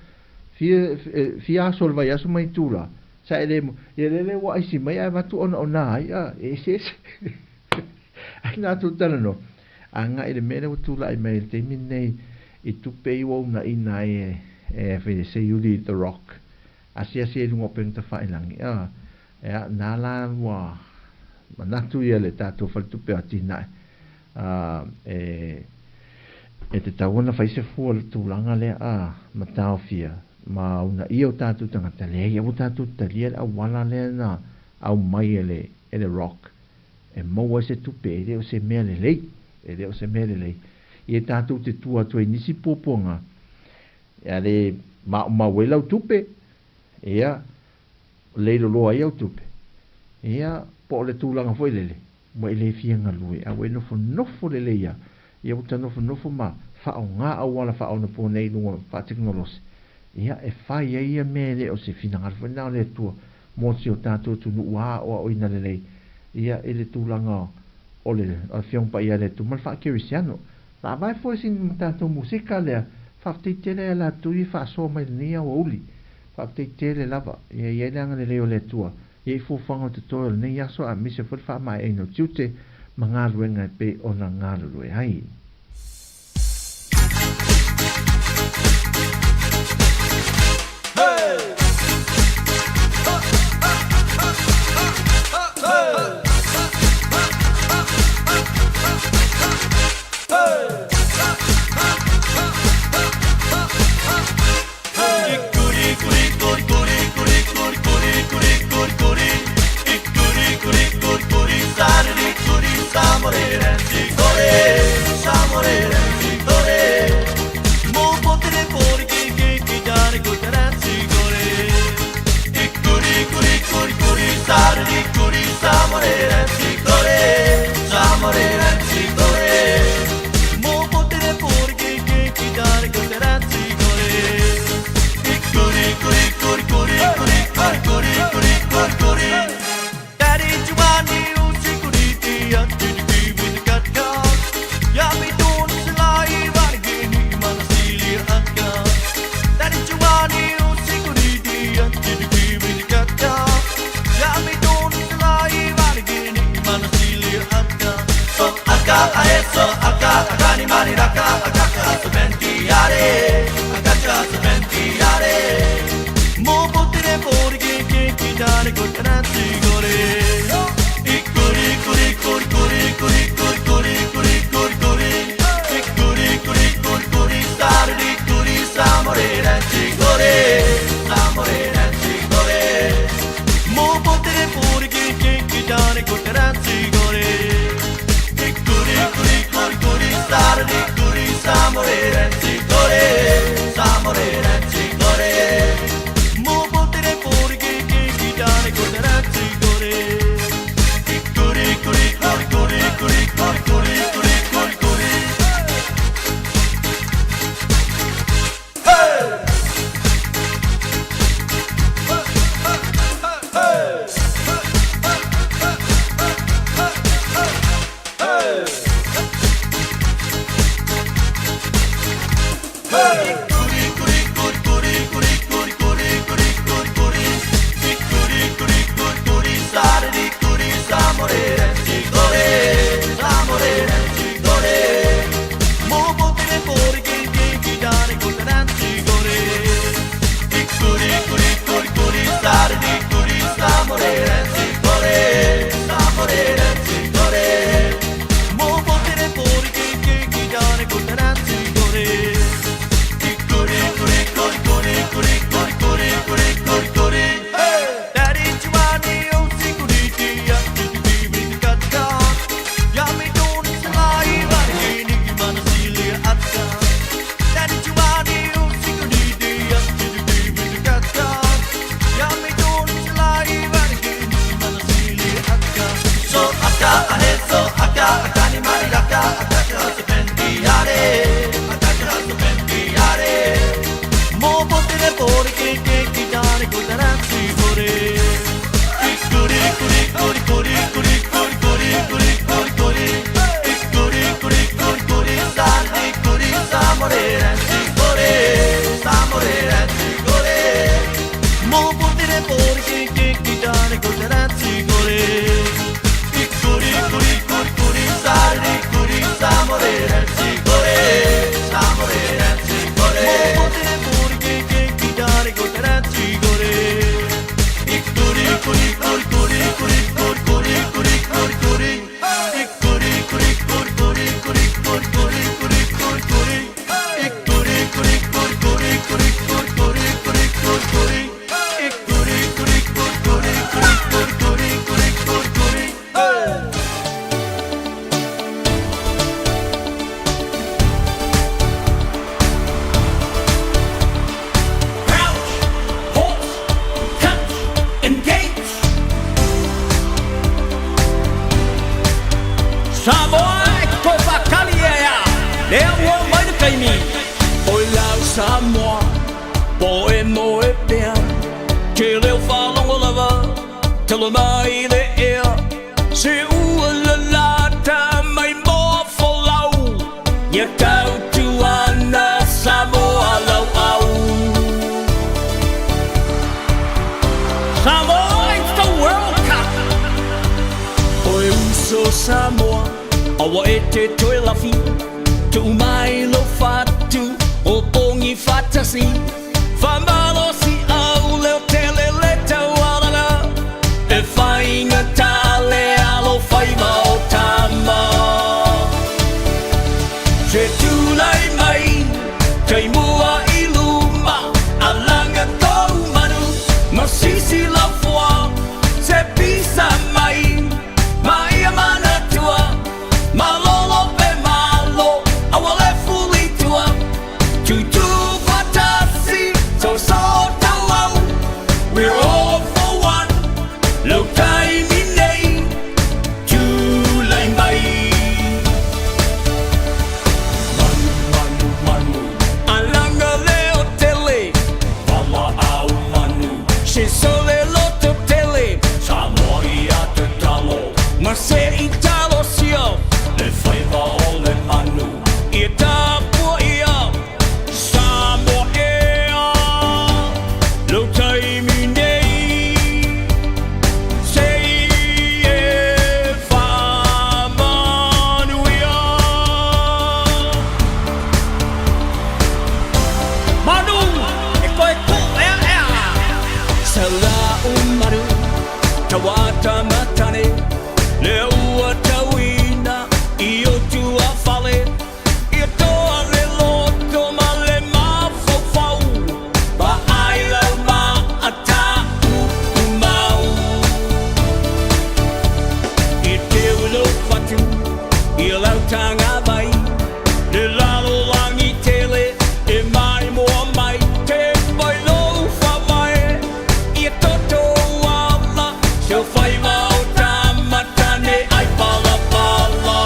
fia, fia aso o le vaiaso ma itula. Sa e le ia lele ua aisi mai ae avatu onaona ai a e eseese. Ai na tou talanoa agai i le mea lea ua tulai mai i le taimi lenei i tupe i ua uunaina ai e e fai Seiuli The Rock asiasi ai i luga o upega tafailagi a ea na la ua manatu ia le tatou faletupe o atinae a e e tatau ona fai se fua i le tulaga lea a ma taofia ma uunaia o tatou tagata, leai, aua tatou te talia le auala lea na aumai e le, e le Rock e maua ai se tupe, e le o se mea lelei, e le o se mea lelei. Ia tatou te tua atu ai i nisi puapuaga, a le maumau ai lau tupe, ia, leiloloa ai au tupe, ia, po o le tulaga foi lele, ua e le fia galue, a ua e nofonofo lelei lava, ia ua ta nofonofo ma faaaoga auala faaonaponei i luga faatekonolosi, ia, e fai ai ia mea e le o se finagalo foi lena o le Atua mo si o tatou atunuu ua aoaoina lelei, ia, i le tulaga o le Afioga Paia a le Atua ma le faakerisiano. Faavae foi sina tatou musika lea, faafetai tele ia latou ia faasoa mai lenei aoauli. Faafetai tele lava, ia i ai le agalelei o le Atua ia i fuafuaga o totoe o lenei aso aemaise foi le faamaeaina o tiute ma galuega e pei ona galulue ai. Samoa Po e moe pea Te leo faalogo lava Talo mai le ea Se ua lalata mai moa folau Ia tautuana Samoa lauau Samoa, it's the World Cup! Oe uso Samoa, aua e te toe lafi, tuu mai lou fatu, o pogi faatasi, faamalosiau leotele le taualaga, e faigata le alofaiva o tama. Se tulai mai, taimua i luma, alaga tou manu, ma sisi lau fua, se pisa mai, ma ia manatua, malolo pe malo, aua le fulitua, tutu faatasi, soso tauau, we're all for one, lau taimi nei, tulai mai. Manu, manu, manu, alaga leotele, valaau manu, se sole loto tele, Samoa ia tatalo, ma se i talosia, le faiva o le manu, ia tapuaia, Samoa ea, lau taimi nei, se i e faamanuia. Manu, e koe ku ea ea. Salau manu, tauata matane, le ua tauina i o tuafale, ia toa le loto ma le mafaufau, vaai lau maata uumau. I teu lou fatu, i lau tagavai, le lalolagi tele e maimoa mai, te mai lou faavae, ia toto ala, se faiva o tama tane ai palapala.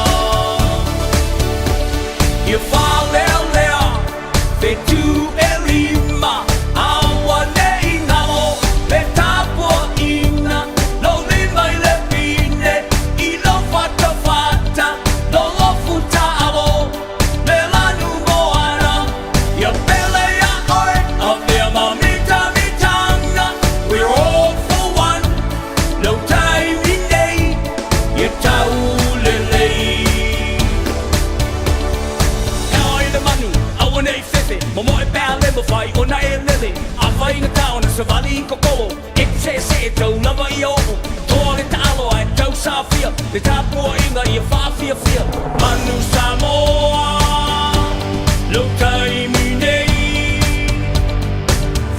Ia falealea, fetu e lima, aua nei galo, le tapuaiga, lou lima i le pine, i lou fatafata, lou lofu taalo, le lanu moana, ia pele ia oe, avea ma mitamitaga, we're all for one, lau taimi nei, ia taulelei. Ea le manu, aua nei fefe, momoe pe a le mawhai o na e lele. A whai ngā taona sa vali i kokolo, e te se se e tau lava i o'u. Toa le taalo ai tau sāfia, le tapuaiga ia whaafiafia. Manu Samoa, lau taimi nei,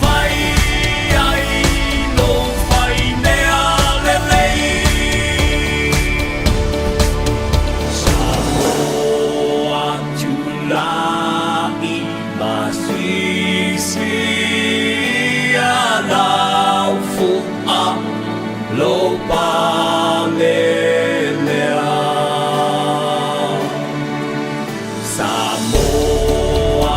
fai ai lou faimea lelei. Samoa tulai ma sisi lau fua lou pale lea. Samoa.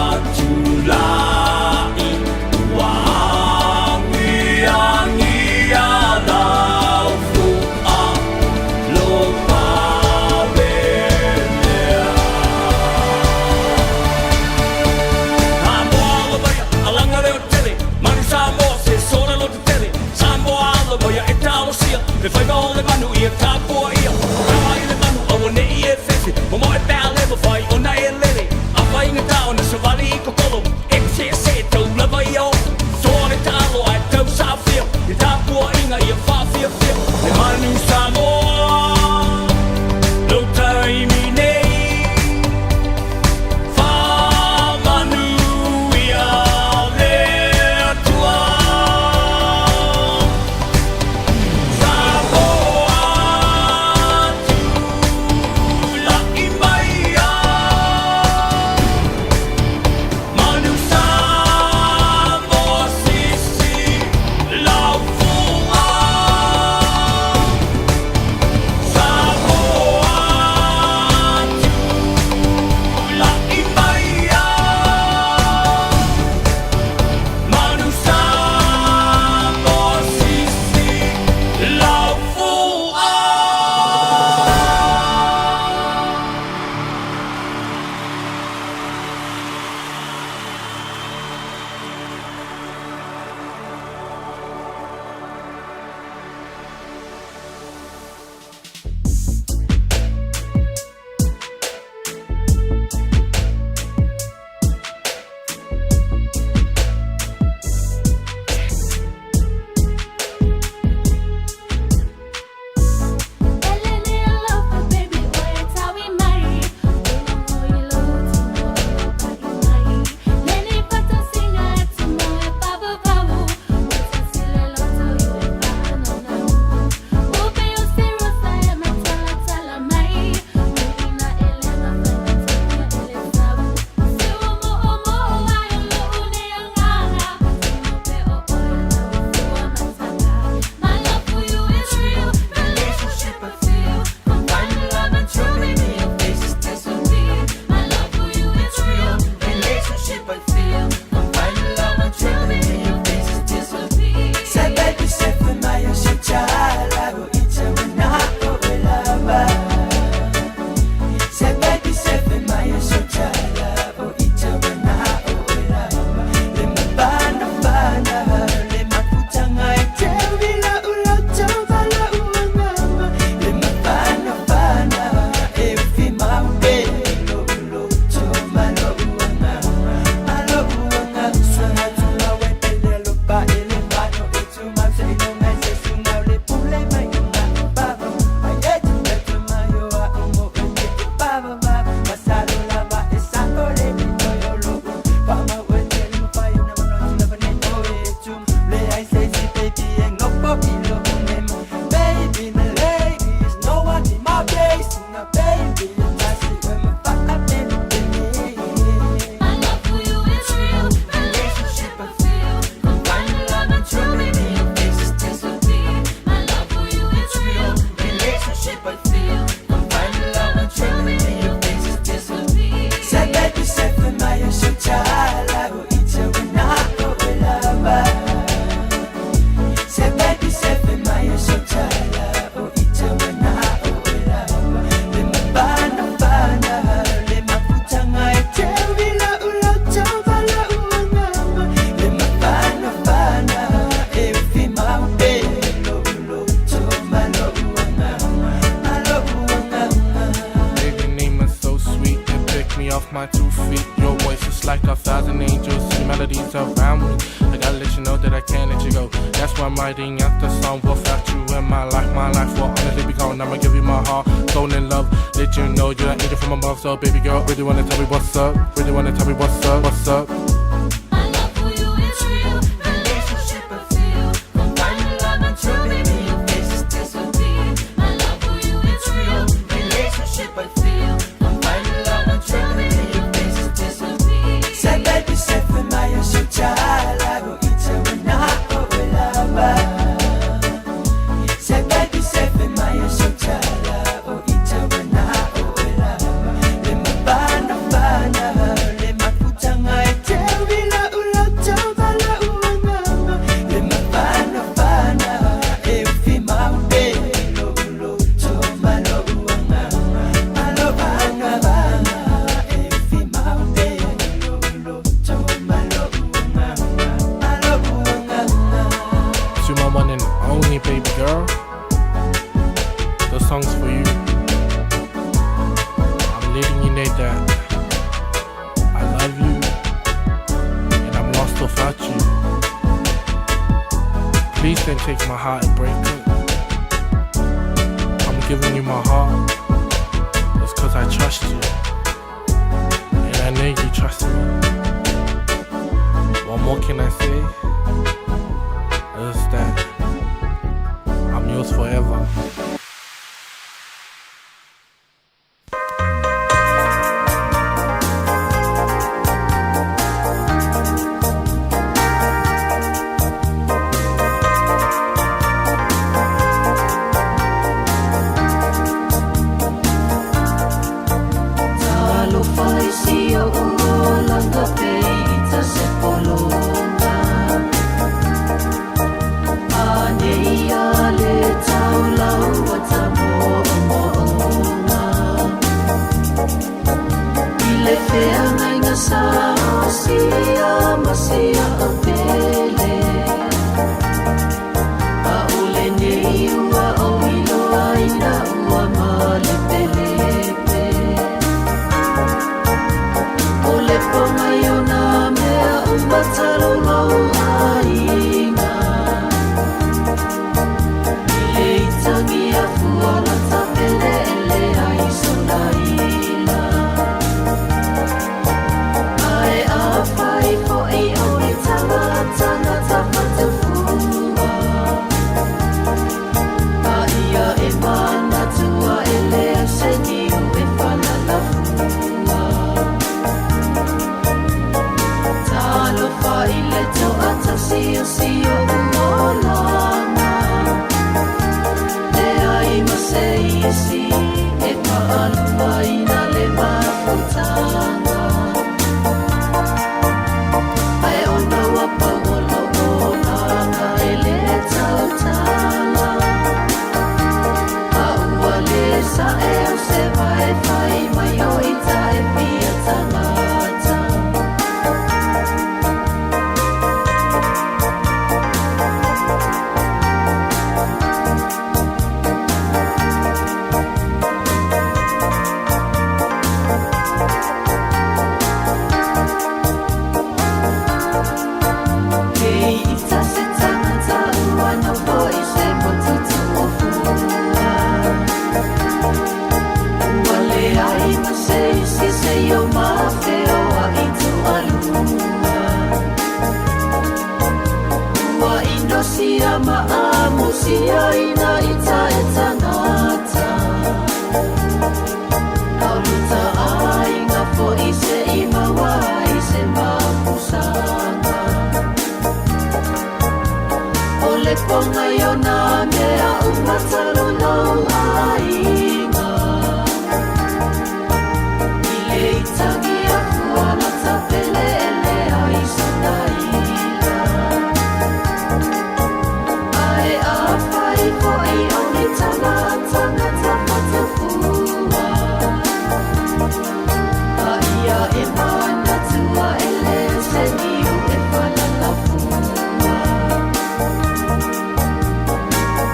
around me. I gotta let you know that I can't let you go. That's why I'm writing out the song. Without you in my life, my life will honestly be gone. I'ma give you my heart, soul, and love. Let you know you're an angel from above. So, baby girl, really wanna tell me what's up? Really wanna tell me what's up? What's up? My love for you is real, relationship I feel. From finding love until baby your face is disappear. My love for you is real, relationship I feel. From finding love until baby your face is disappear. Say baby safe mayo sochala go itse wena o lava. Say baby safe mayo sochala o itse wena o lava. Le mabana bana le maputanga etewila uloto bala uangama. Le mabana bana e ufima ubelo uloto malo uangama. Malo bana e ufima ubelo uloto malo uangama. Malo uangama. To my one and only baby girl, the song's for you. I'm letting you know that I love you and I'm lost without you. Please don't take my heart and break it. I'm giving you my heart. It's cause I trust you. And I know you trust me. What more can I say? Is that I'm yours forever.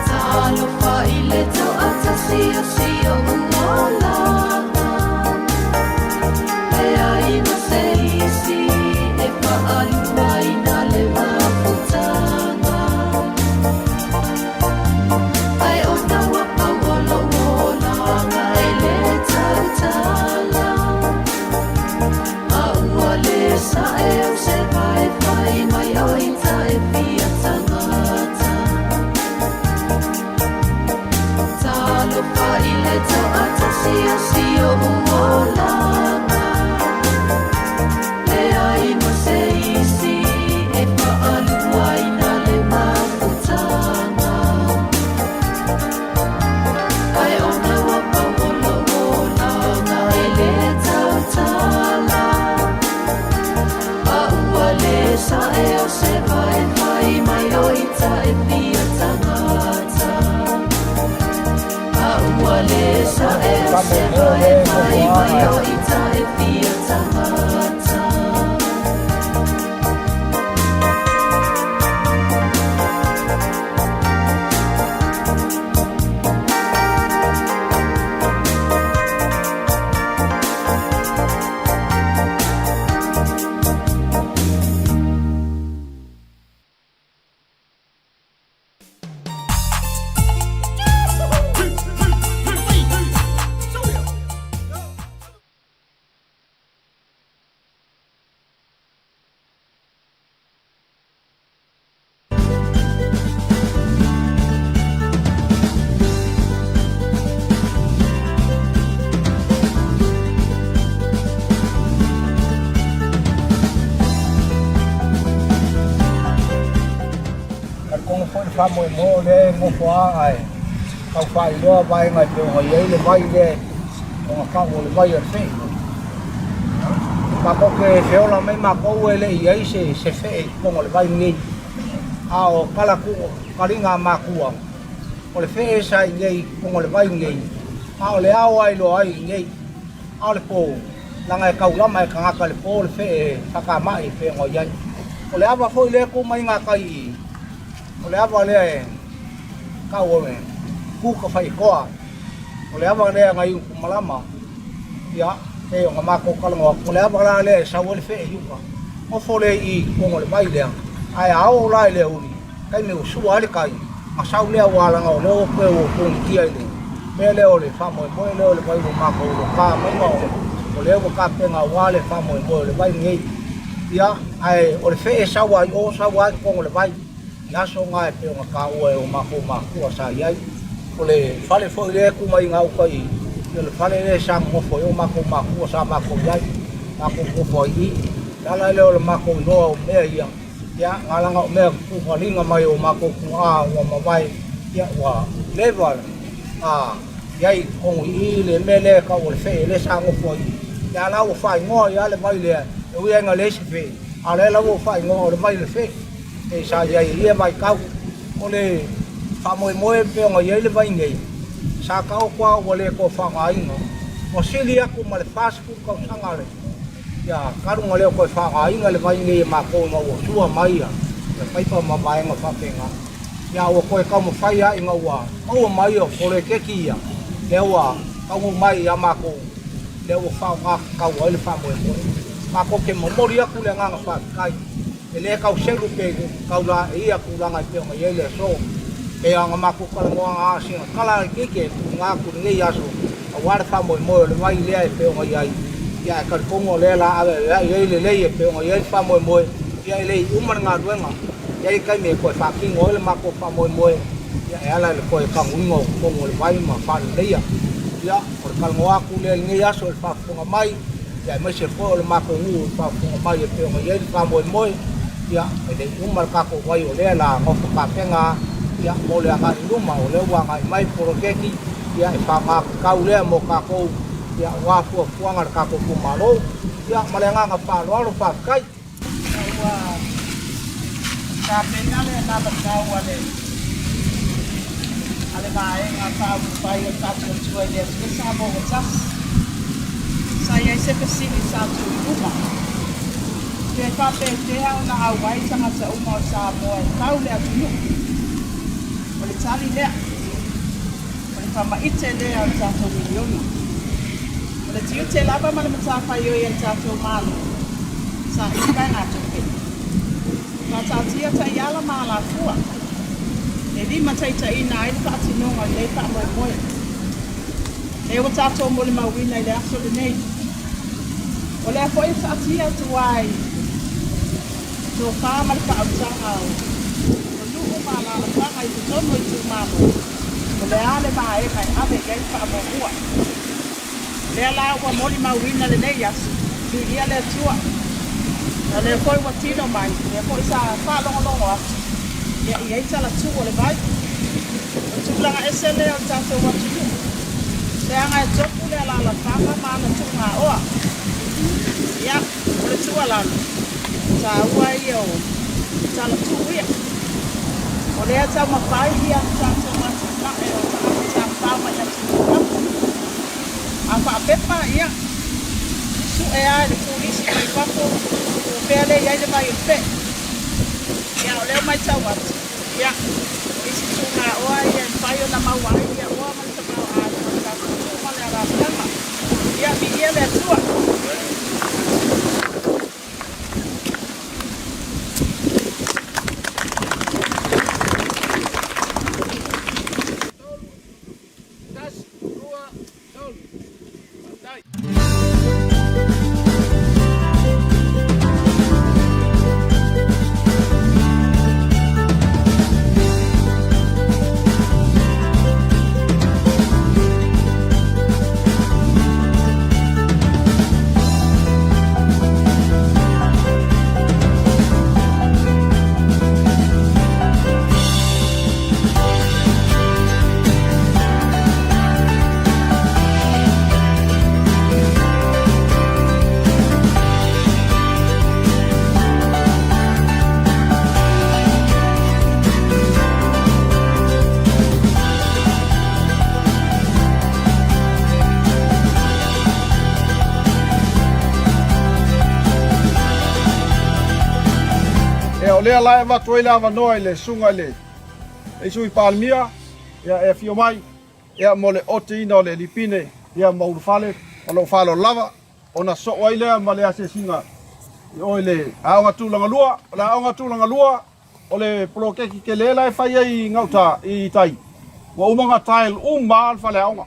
Talo fa Talitonu foi le faamoemoe o lea e nofo lava ae tau faailoa vaega e pei ona i ai le vai lea ona tau o le vai o le fee. Matou te feola mai matou e le i ai se se fee i totonu o le vai lenei. A o tala tuu taliga a matua, o le fee sa i inei i totonu o le vai lenei, a o le ao lava e iloa ai i inei. A o le po, leaga e taulama e tagata i le po le fee e fatamai e pei ona i ai. O le ava foi lea e tu mai gatai i i, o le ava lea e tau o le Kutafaitoa, o le ava lea nai Utumalama, ia, pei ona matou talanoa atu, o le ava la lea e sau ai le fee i uta, nofo lea i i i totonu o le vai lea, ae a oo la i le aoauli, taimi ua sua ai le tai, ona sau lea aua leaga o lea ua toe ua punitia i le mea lea o le faamoemoe lea o le vai ua matou loka maiga o lea ua tapena aua le faamoemoe o le vai lenei. Ia, ae o le fee e sau lava i o sau lava i totonu o le vai i aso na e pei ona taua e o matou matua sa i ai. O le fale foi lea e tu mai gauta i i, o le fale lea sa nonofo ai o matou matua sa matou i ai, matou nonofo ai i i. O le ala lea o le matou iloa o mea ia, Ia, na laga o mea tuualiga mai o matou tuaa ua mavae, ia ua leva a i ai i totonu i i le mea lea e tau o le fee lea sa nofo ai i i. Ia la ua faaigoa ia le vai lea, e ui lava ina leai se fee, a o lea lava ua faaigoa o le vai o le fee e sa i ai i ia vaitau. O le faamoemoe e pei ona i ai le vai nei, sa taoto lava ua le toe faaaogaina. Ua sili atu ma le 40 tausaga le Ia talu ona le toe faaaogaina le vai nei e matou ina ua sua mai ia paipa ma vaega faapena, ia ua toe taumafai lava ina ua maua mai ia poloketi ia, lea ua taunuu mai ia matou, lea ua faaaoga tatau ai le faamoemoe. Matou te momoli atu le agaga faafetai, e le tau selu pe tau laeia tulaga e pei ona i ai le aso. Pei ona matou talanoa na o sina tala itiiti e tuuina atu i lenei aso, aua le faamoemoe o le vai lea e pei ona i ai, ia ae talitonu o lea o le a aveaveai ai lelei e pei ona i ai le faamoemoe, ia e le i uma le galuega, e i ai le taimi e toe faatino ai le matou faamoemoe, ia e ala i le toe tanuina o totonu o le vai ma faaleleia. Ia, o le talanoa atu lea i lenei aso i le faafofoga mai, ia aemaise foi o le matou nuu i le faafofoga mai e pei ona i ai le faamoemoe, ia e le i uma le tatou vai o lea o le a nofo tapena ia mo le agai i luma, o lea ua agai mai le poloketi, ia e faaaoga tatau lea mo tatou ia aua fuafuaga a le tatou itumalo. Ia ma le agaga faaaloalo faafetai. Ua tapena le anavatau a le a le Vaega Faaupufai o le Faatuatua i le Atua Samoa ua tasi. Sa i ai se fesili sa tuu i luma, pe faapefea ona auai tagata uma o Samoa e fau le atunuu? O le tali lea. O le faamaite lea o le tatou miliona. O le tiute lava ma le matafaioi a le tatou Malo, saili vaegatupe, faataatia taiala ma alafua e limataitaiina ai le faatinoga o lenei faamoemoe. Lea ua tatou molimauina i le aso lenei. O lea foi e taatia atu ai tofa ma le faautaga o nuu ma alaalafaga i totonu o itumalo, o le a le vaega e ave i ai le faamuamua. O lea la ua molimauina lenei aso, viia le Atua. O lea foi ua tino mai, lea foi sa faalogologo atu, ia i ai talatu o le vai. O le tulaga ese lea o le tatou atunuu, leaga e tofu le alaalafaga ma ana tuugaoa. Ia, o le tuualalo, taua ia o. O lea e taumafai ia tatou atinae o tagata tafafao mai atunuu i fafo. A faapepa, ia, sue lava e le turisi mai fafo po o fea lea e i ai le vai o le fe'e. Ia, o lea ua matau atu, ia, o isi tugaoa ia e mafai ona maua ai ia oa ma le tamaoaiga o le tatou nuu ma le alaalafaga. Ia, viia le Atua. Ia, o lea la e avatu ai le avanoa i le susuga i le Sui Palemia, ia, e afio mai, ia, mo le oteina o le lipine, ia, ma ulufale, ma lou faaaloalo lava, ona soo ai lea ma le asiasiga i o i le Aoga Tulaga Lua. O le Aoga Tulaga Lua, o le poloketi tele la e fai ai i gauta i tai, ua uma ona tile uma lava le faleaoga.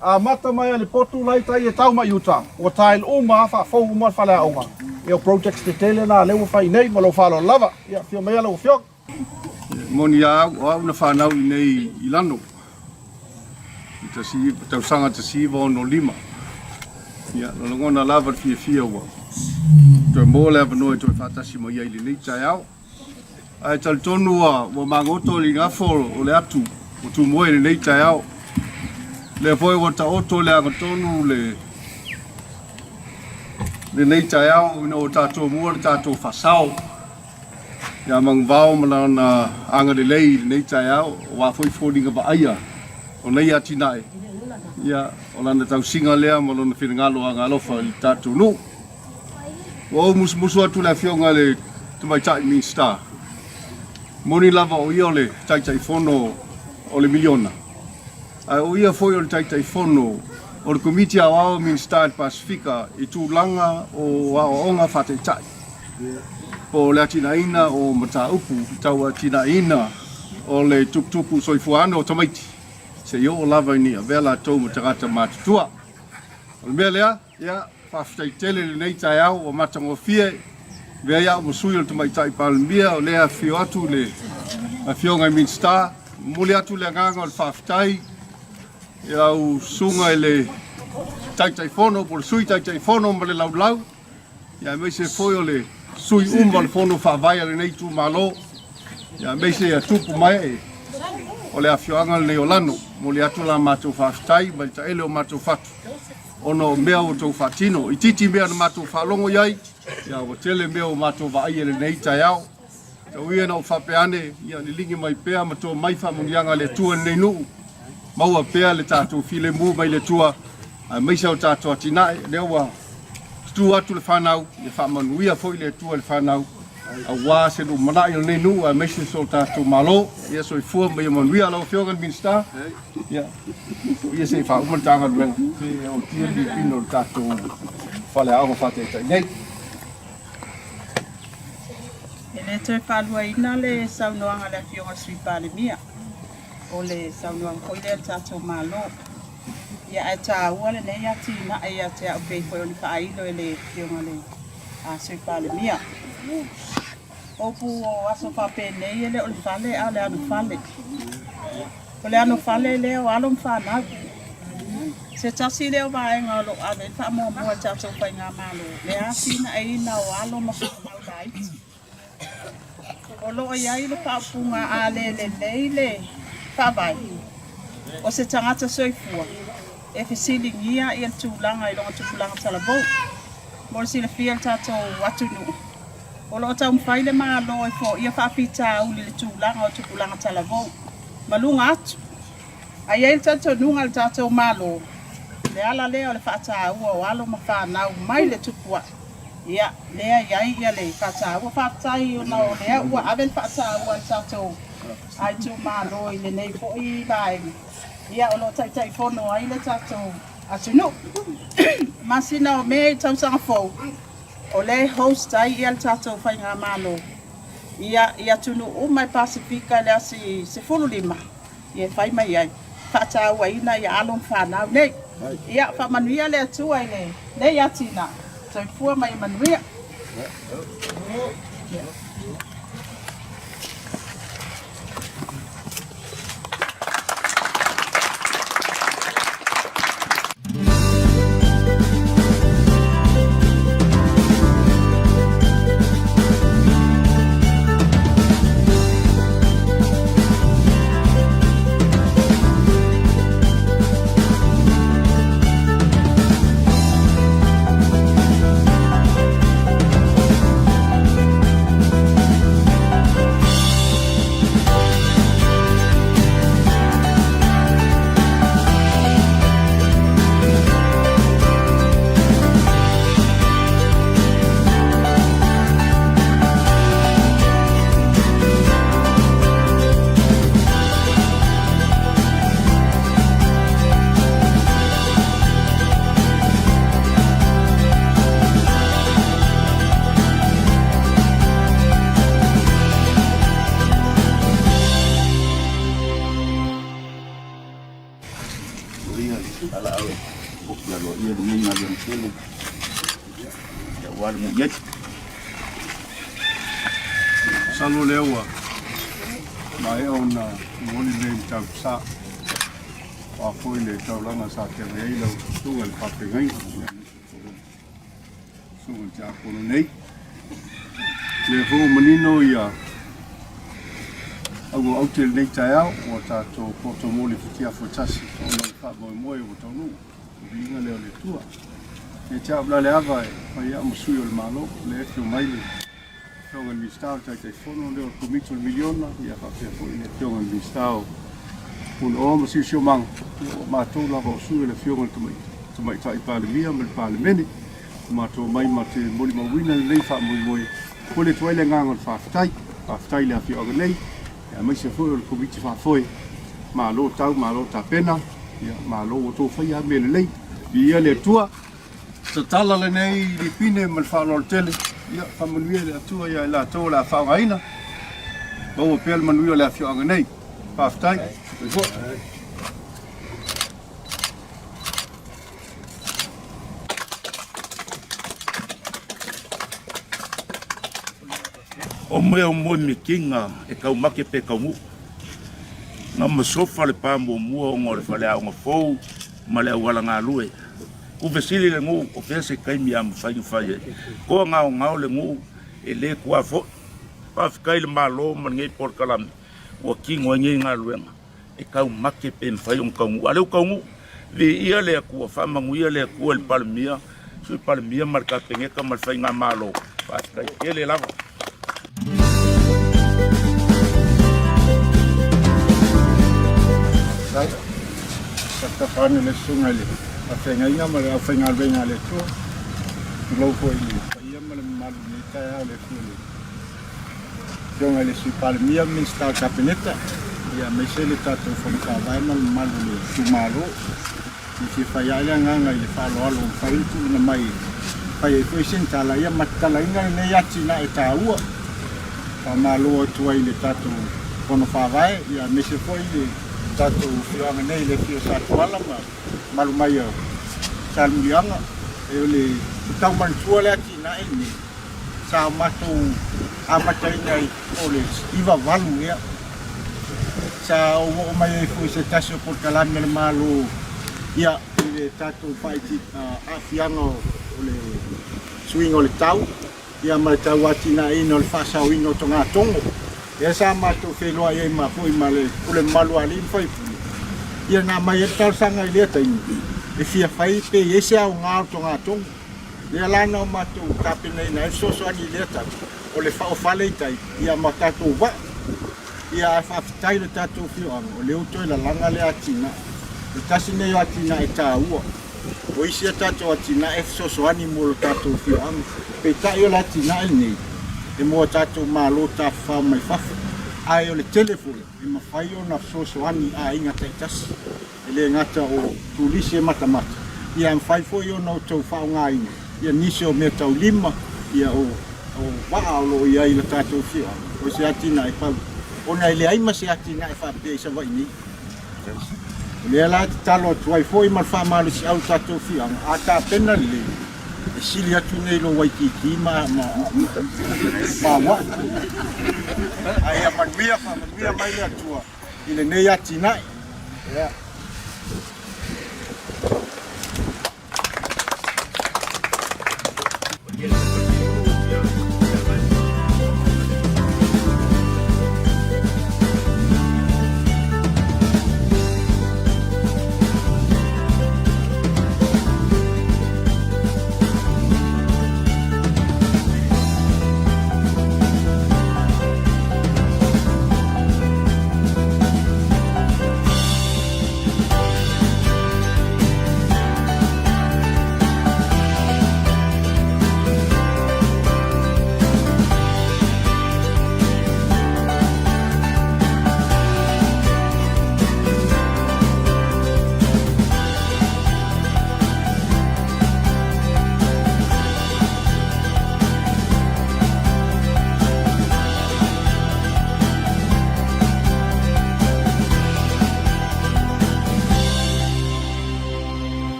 Amata mai lava i le potu la i tai e tau mai i uta, ua tile uma lava, faafou uma le faleaoga. Ia o projects tetele na lea ua fai nei ma lou faaaloalo lava. Ia afio maia lau afioga. E moni a au, o au na fanau i nei i Lano i tausaga 1965. Ia, na lagona lava le fiafia ua toe maua le avanoa e toe faatasi mai ai i lenei taeao. Ae talitonu ua, ua magoto le igafo o le atu ua tumoe i lenei taeao. Lea foi ua taoto le agatonu le lenei taeao ina ua tatou mua le tatou faasao ia Manuvao ma lana agalelei i lenei taeao, aua foi foliga vaaia o nei atinae, ia, o lana tausiga lea ma lona finagalo agalofa i le tatou nuu. Ua ou musumusu atu i le Afioga i le Tamaitai Minisita, moni lava o ia o le Taitaifono o le miliona, ae o ia foi o le Taitaifono o le Komiti Aoao a Minisita i le Pasefika i tulaga o aoaoga faataitai, po o le atinaeina o mataupu tau atinaeina o le tuputupu soifuaano o tamaiti, seia oo lava i ni avea latou ma tagata matutua. O le mea lea, ia, faafetai tele i lenei taeao ua matagofie. Avea ai au ma sui o le Tamaitai Palemia o lea e afifio atu le Afioga i Minisita. Momoli atu le agaga o le faafetai i lau susuga i le Taitaifono po o le Sui Taitaifono ma le Laulau, ia aemaise foi o le sui uma o le Fono Faavae a lenei itumalo, ia aemaise ia tupu ma ee o le afioaga lenei o Lano. Momoli atu la matou faafetai mai le taele o matou fatu ona o mea ua outou faatino. Itiiti mea na matou faalogo i ai, ia ua tele mea ua matou vaaia i lenei taeao. Tau ia ina ou faapea ane, ia liligi mai pea ma to mai faamanuiaga a le Atua i lenei nuu, maua pea le tatou filemu mai le Atua, aemaise o tatou atinae, lea ua tutu atu le fanau, ia faamanuia foi le Atua i le fanau, aua se lumanai o lenei nuu, aemaise so tatou Malo. Ia soifua ma ia manuia lau Afioga i le Minisita. Ia, ia se i faauma le ta galuega, se o tia le lipino o le tatou faleaoga faataitai nei. E le toe faaluaina le saunoaga a le Afioga i le Sui Palemia, o le saunoaga foi lea a le tatou Malo. Ia ae taua lenei atinae ia te au pei foi ona faailo e le Afioga i le Sui Palemia. O upu o aso faapenei e le o le fale a o le anofale. O le anofale lea o alo ma fanau. Se tasi lea o vaega o lo o ave ai le faamuamua e le tatou Faigamalo, le atinaeina o alo ma fanau laiti. O lo o i ai le faaupuga a le lelei le faavae o se tagata soifua e fesiligia ia le tulaga i lona tupulaga talavou. Mo le silafia e le tatou atunuu, O lo o taumafai le Malo e foia faafitauli i le tulaga o tupulaga talavou ma luga atu. Ae i ai le talitonuga a le tatou Malo, le ala lea o le faataua o alo ma fanau mai le tupua'i, ia, lea e i ai ia le faataua. Faafetai ona o lea ua ave le faataua a le tatou itumalo i lenei foi vaega, ia o lo o Taitaifono ai le tatou atunuu. Masina o Me i le tausaga fou, o lea e host ai ia le tatou faigamalo ia i atunuu uma e Pasefika i le asi 15 ia e fai mai ai, faatauaina ia alo ma fanau nei. Ia faamanuia le Atua i lenei atinae. Soifua ma ia manuia. Ia alaau e ofi aloaia lenei galuega tele aua le muiai. Masalo lea ua maea ona momoli lenei mataupu sa aua foi le taulaga sa feagai ai lau susuga i le faafeagaiga, susuga i le tiakono nei. Lea foi ua manino ia auga o aute i lenei taeao ua tatou poto mo le fitiafu e tasi ona o le faamoemoe ua taunuu. O le viiga lea o le Atua. Ia te au la le ava e fai au ma sui o le Malo, lea e afio mai le Afioga i le Minisita o le Taitaifono lea o le Komiti o le Miliona, ia faapea foi le Afioga i le Minisita o Punaoa ma Siosiomaga, ia ua matou lava o sui o le Afioga i le Tamaitai Palemia ma le Palemene. Ua matou omai ma te molimauina lenei faamoemoe. Momoli atu ai le agaga o le faafetai. Faafetai i le afioaga nei, aemaise foi o le Komiti Faafoe. Malo tau, malo tapena, ia malo ua outou faia lava mea lelei. Viia le Atua. Tatala lenei lipine ma le faaaloalo tele. Ia faamanuia le Atua ia i latou o le a faaaogaina. Maua pea le manuia o le afioaga nei. Faafetai. Soifua. O mea o moe mitinga e tau make pe taunuu. Na masofa le pa muamua ona o le faleaoga fou ma le auala galue. Ku fesili le nuu o fea se taimi a mafai ona fai ai. Toa gaogao le nuu e le tua foi. Faafetai i le Malo ma lenei polokalame ua tino ai nei galuega. E tau make pe mafai ona taunuu. A o lea ua taunuu, viia le Atua, faamanuia le Atua i le Palemia, Sui Palemia ma le Kapeneta ma le Faigamalo. Faafetai tele lava. Tafatafa ane le susuga i le faafeagaiga ma le aufaigaluega a le Atua. Tulou foi i le paia ma le mamalu i lenei taeao i le afio o le Afioga i le Sui Palemia, Minisita o le Kapeneta, aemaise le tatou Fono Faavae ma le mamalu o le itumalo. E fia fai lava le agaga i le faaaloalo ua mafai ona tuuina mai e fai ai foi sina tala ia ma tatalaina lenei atinae taua. Faamalo atu ai i le tatou Fono Faavae, aemaise foi le tatou afioaga nei i le afio o Satuala ma mamalu mai o Salemuliaga. O le tau manatua le atinae lenei sa matou amataina i o le 98 ea, sa ou oo mai ai foi i se tasi o polokalame a le Malo ia i le tatou aafiaga o le suiga o le tau ia ma le tauatinaeina o le faasaoina o togatogo. Lea sa matou feiloai ai ma foi ma le pule mamalu a alii ma faipule, ia na aumai ai le talosaga i lea taimi e fia fai pe i ai se aoga o le togatogo. Lea la na o matou tapenaina ai le fesoasoani i lea tau, o le faaofale i tai, ia ma tatou vaa. Ia ae faafetai i le tatou afioaga, o lea ua toe lalaga lea atinae. O le tasi lenei o atinae taua. O isi a tatou atinae e fesoasoani mo le tatou afioaga. Peitai o le atinae lenei, e mo a tatou malo tafafao mai fafo. Ae o le tele foi, e mafai ona fesoasoani i aiga taitasi. E le gata o turisi e matamata, ia e mafai foi ona outou faaaogaina ia nisi o meataulima, ia o vaa o lo o i ai i le tatou afioaga, o se atinae pau, ona e leai ma se atinae faapea i Savaii nei. O lea la e tatalo atu ai foi ma le faamalosiau i le tatou afioaga, a tapena lelei, e sili atu nei lo Waikiki ma Aua'i. Ae ia manuia, faamanuia mai le Atua i lenei atinae. Yeah.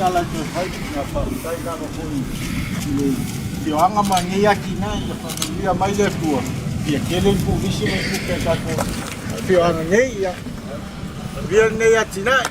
tala e toe fai, ia faafetai lava foi i le afioaga ma lenei atinae, ia faamanuia mai le Atua, ia tele ni puvisi ma ni tupe a tatou afioaga nei, ia manuia lenei atinae.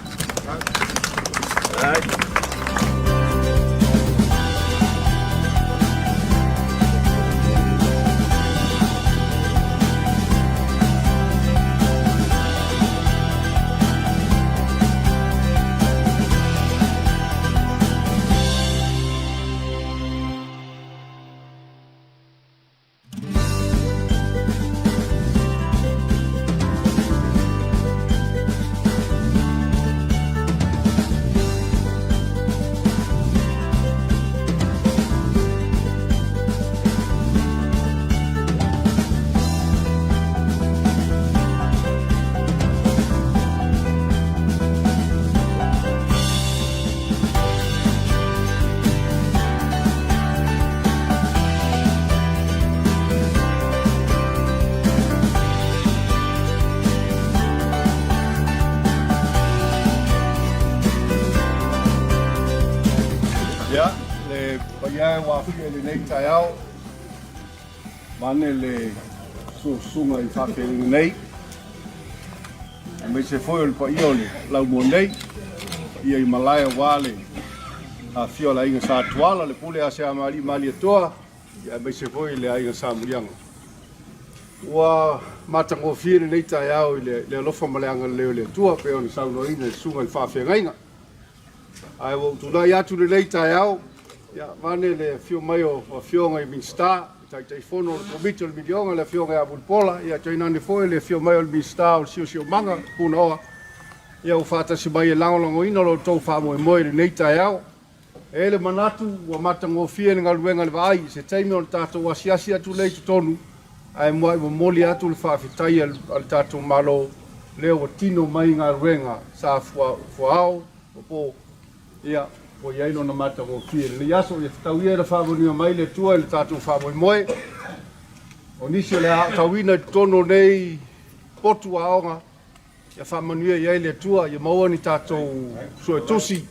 Ia, le paia e ua afia i lenei taeao, vaeane le susuga i faafeagaiga nei, aemaise foi o le paia o le laumua nei, paia i malae aua le afifio o le aiga Sa Tuala, le pule a Seamalii Malietoa, aemaise foi le aiga Sa Muliaga. Ua matagofie lenei taeao i le alofa ma le agalelei o le Atua, pei ona saunoaina e le susuga i le faafeagaiga. Ae ua ou tulai atu lenei taeao, ia, vaeane le afio mai o afioga i Minisita, le Taitaifono o le Komiti o le Miliona, le afioga ia Mulipola, ia tainane foi le afio mai o le Minisita o le Siosiomaga, Punaoa, ia ua faatasi mai e lagolagoina lo outou faamoemoe i lenei taeao. E i ai le manatu ua matagofie le galuega i le vaai i se taimi ona tatou asiasi atu lea i totonu, ae muai momoli atu le faafetai a le tatou Malo lea ua tino mai galuega sa fuaao ma po, ia, ua i ai lona matagofie i lenei aso. Ia tatau ia ona faamanuia mai le Atua i le tatou faamoemoe. O nisi o le a aotauina i totonu o nei potu aoga, Ia faamanuia i ai le Atua, ia maua ni tatou suetusi,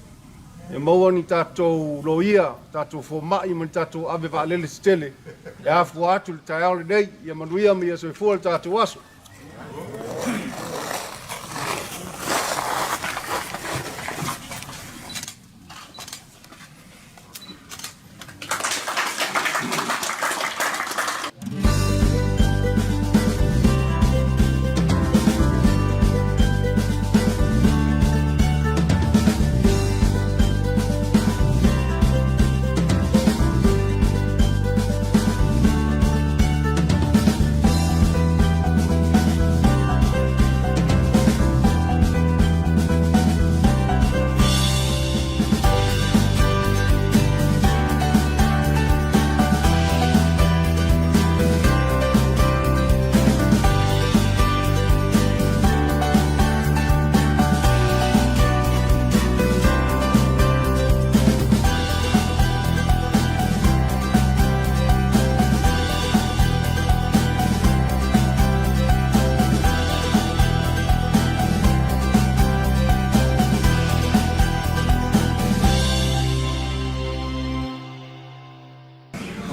ia maua ni tatou loia, tatou fomai ma ni tatou ave vaalele tetele e afua atu i le taeao lenei. Ia manuia ma ia soifua le tatou aso.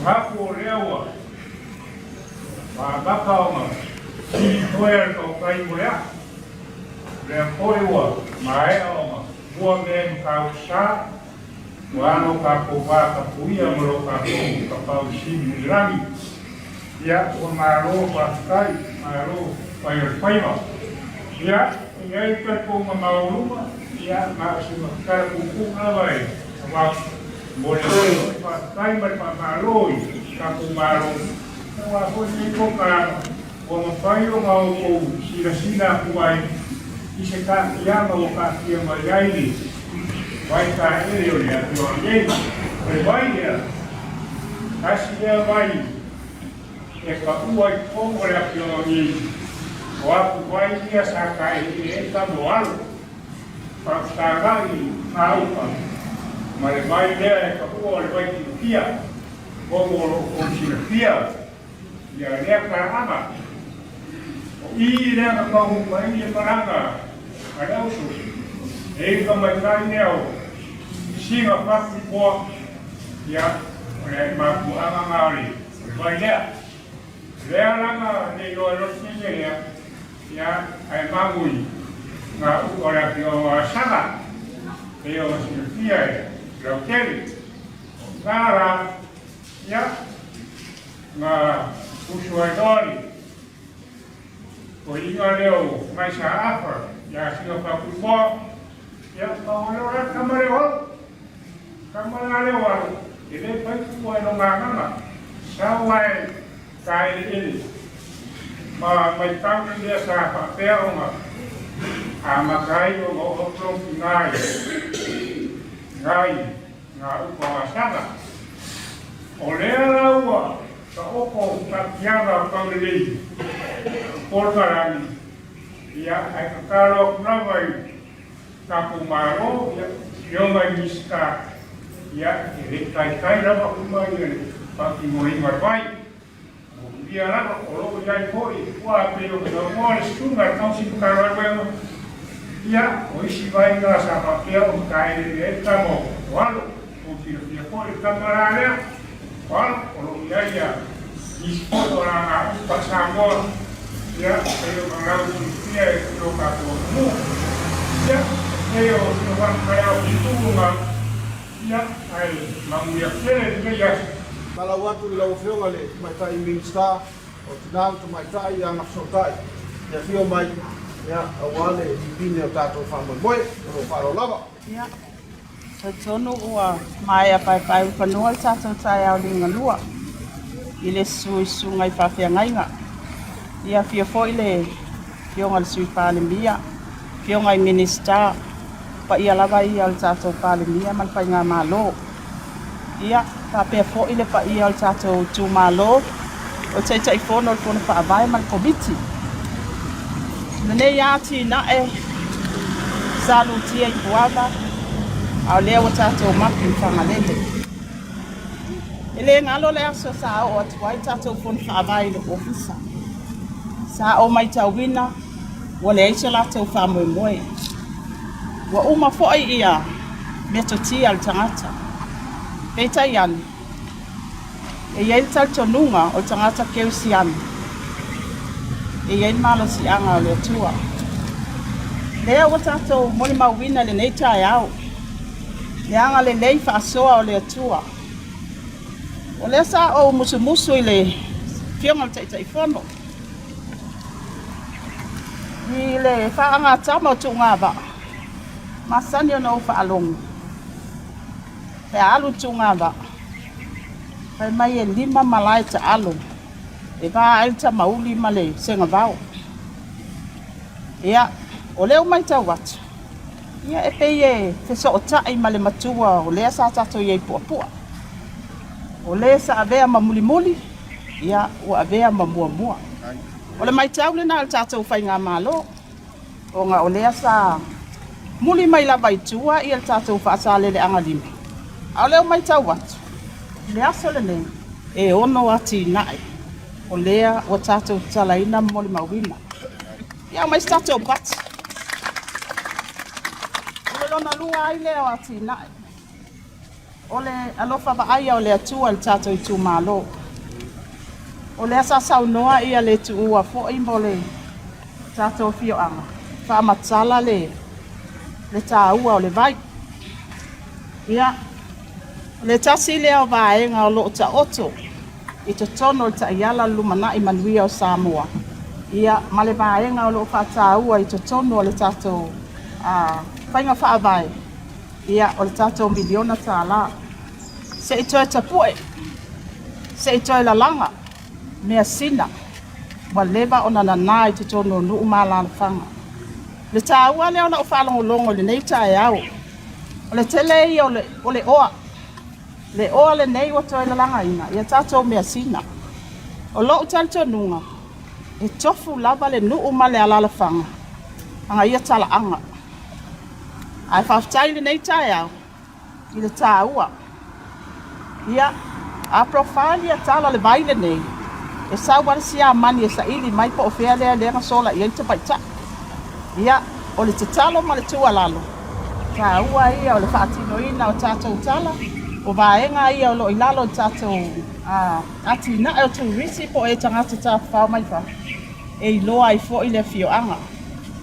Manatu o lea ua amata ona silifoea le tautai mo le aso. O lea foi ua maea ona mua mea i Matautu-sa, ua ano tatou vatapuia ma lo tatou Tapaau Sili i le lagi. Ia, ua malo faafetai, malo fai o le faiva. Ia, e i ai le talitonuga maualuga, ia, na o sina tala puupuu lava e avatu mo le faafetai ma le faamalo i le tatou Malo, aua foi lenei polokalama ua mafai ona outou silasila atu ai i se taapiaga ua taatia mai ai le vai taele o le afioaga nei. O le vai lea, tasi lea vai e paʻua i totonu o le afioaga nei, o apuvai ia sa taeleele ai tama o alo, faafesagai gauta ma le vai lea e paʻua o le vai tilapia, atonu o lo o tou silafia ia lea taaga. O i lea na taunuu mai ai le malaga a le auso, e i ka maitai lea o. Siga Fakuipoa, ia, o le mafuaaga na o le vai lea. Lea laga le iloa e lototele lea, ia, ae magu i ngā upu a le afioaga o Asaga, pei ona silafia e lautele. O ngā la, ia, na usu ai loa le toeaina lea o Maisa Arthur ia Siga Fakuipoa, ia, pau lea o le tama lea o au. Tama la lea o au, e le fai fua e lona agaga, sau ae taeleele ma matau le mea sa faapea ona amata ai ona oo atu lou tina i ina i ngā upa o Asaga. O lea la ua taoto taatiaga o Taulelei o Polokalani, ia, ae tatalo atu lava i tatou Malo, ia, Afioga i Minisita, ia, e le i taitai lava uma le faatinoina o le vai. Moomia lava, o lo o i ai foi ua pei ona saunoa le susuga i le tausi Matagaluega, ia, o isi vai na sa faapea ona taeleele ai le tama o Alo, ua silafia foi le tama la lea o Alo, o lo o i ai ia nisi foi o lagaupu faa-Samoa, ia, pei ona lausilafia e lo tatou atunuu. Ia, pei o sina faamatalaga puupuu na, ia, ae manuia tele lenei aso. Talau atu i lau Afioga i le Tamaitai Minisita o Tina ma Tamaitai i Agafesootai e afio mai aua le lipine o tatou faamoemoe. Ma lou faaaloalo lava. Ia, talitonu ua maea paepaeulufanua le tatou taeao liugalua i le susu i susuga i faafeagaiga. Ia afio foi le Afioga i le Sui Palemia, Afioga i Minisita, paia lava ia o le tatou Palemia ma le Faigamalo. Ia, faapea foi le paia o le tatou itumalo, o le Taitaifono o le Fono Faavae ma le Komiti. Lenei atinae sa lutia i Puava, a o lea ua tatou mapu i Fagalele. E le galo le aso sa oo atu ai tatou Fono Faavae i le ofisa. Sa ou matauina ua leai so latou faamoemoe. Ua uma foi ia metotia a le tagata. Peitai ane, e i ai le talitonuga o le tagata kerisiano, e i ai le malosiaga o le Atua. Lea ua tatou molimauina i lenei taeao, le agalelei faasoa o le Atua. O lea sa ou musumusu i le Afioga i le Taitaifono i le faagatama o tuugavaa, masani ona ou faalogo pe a alu le tuugavaa, fai mai e 5 malae taalo e va ai le tamauli ma le segavao. Ia, o lea ua matau atu, ia e pei e fesootai ma le matua o lea sa tatou i ai puapua. O le sa avea ma mulimuli, ia ua avea ma muamua. O le matau lena a le tatou faigamalo, ona o lea sa muli mai lava i tua ia le tatou faasaleleaga lima. A o lea ua matau atu, i le aso lenei, e 6 atinae o lea ua tatou tatalaina ma molimauina. Ia aumai se tatou pati. O le lona lua ai lea o atinae. O le alofa vaaia o le Atua i le tatou itumalo. O lea sa saunoa ia le tuua foi mo le tatou afioaga, faamatala le, le taua o le vai. Ia, o le tasi lea o vaega o lo o taoto i totonu o le taiala o le lumanai manuia o Samoa, ia, ma le vaega o lo o faataua i totonu o le tatou faiga faavae, ia, o le tatou miliona tala. Se i toe tapue, se i toe lalaga measina ua leva ona nana i totonu o nuu ma alaalafaga. Le taua lea o lau faalogologo i lenei taeao, o le tele ia o le oa. Le oa lenei ua toe lalagaina ia tatou measina. O lou talitonuga, e tofu lava le nuu ma le alaalafaga aga ia talaaga. Ae faafetai i lenei taeao i le taua. Ia, a profile ia tala o le vai lenei, e sau lava le siamani e saili mai po o fea lea lea na sola i ai le tamaitai. Ia, o le tatalo ma le tuualalo, taua ia o le faatinoina o tatou tala, o vaega ia o lo o i lalo o le tatou atinae o turisi po o e tagata tafafao mai fafo e iloa ai foi le afioaga.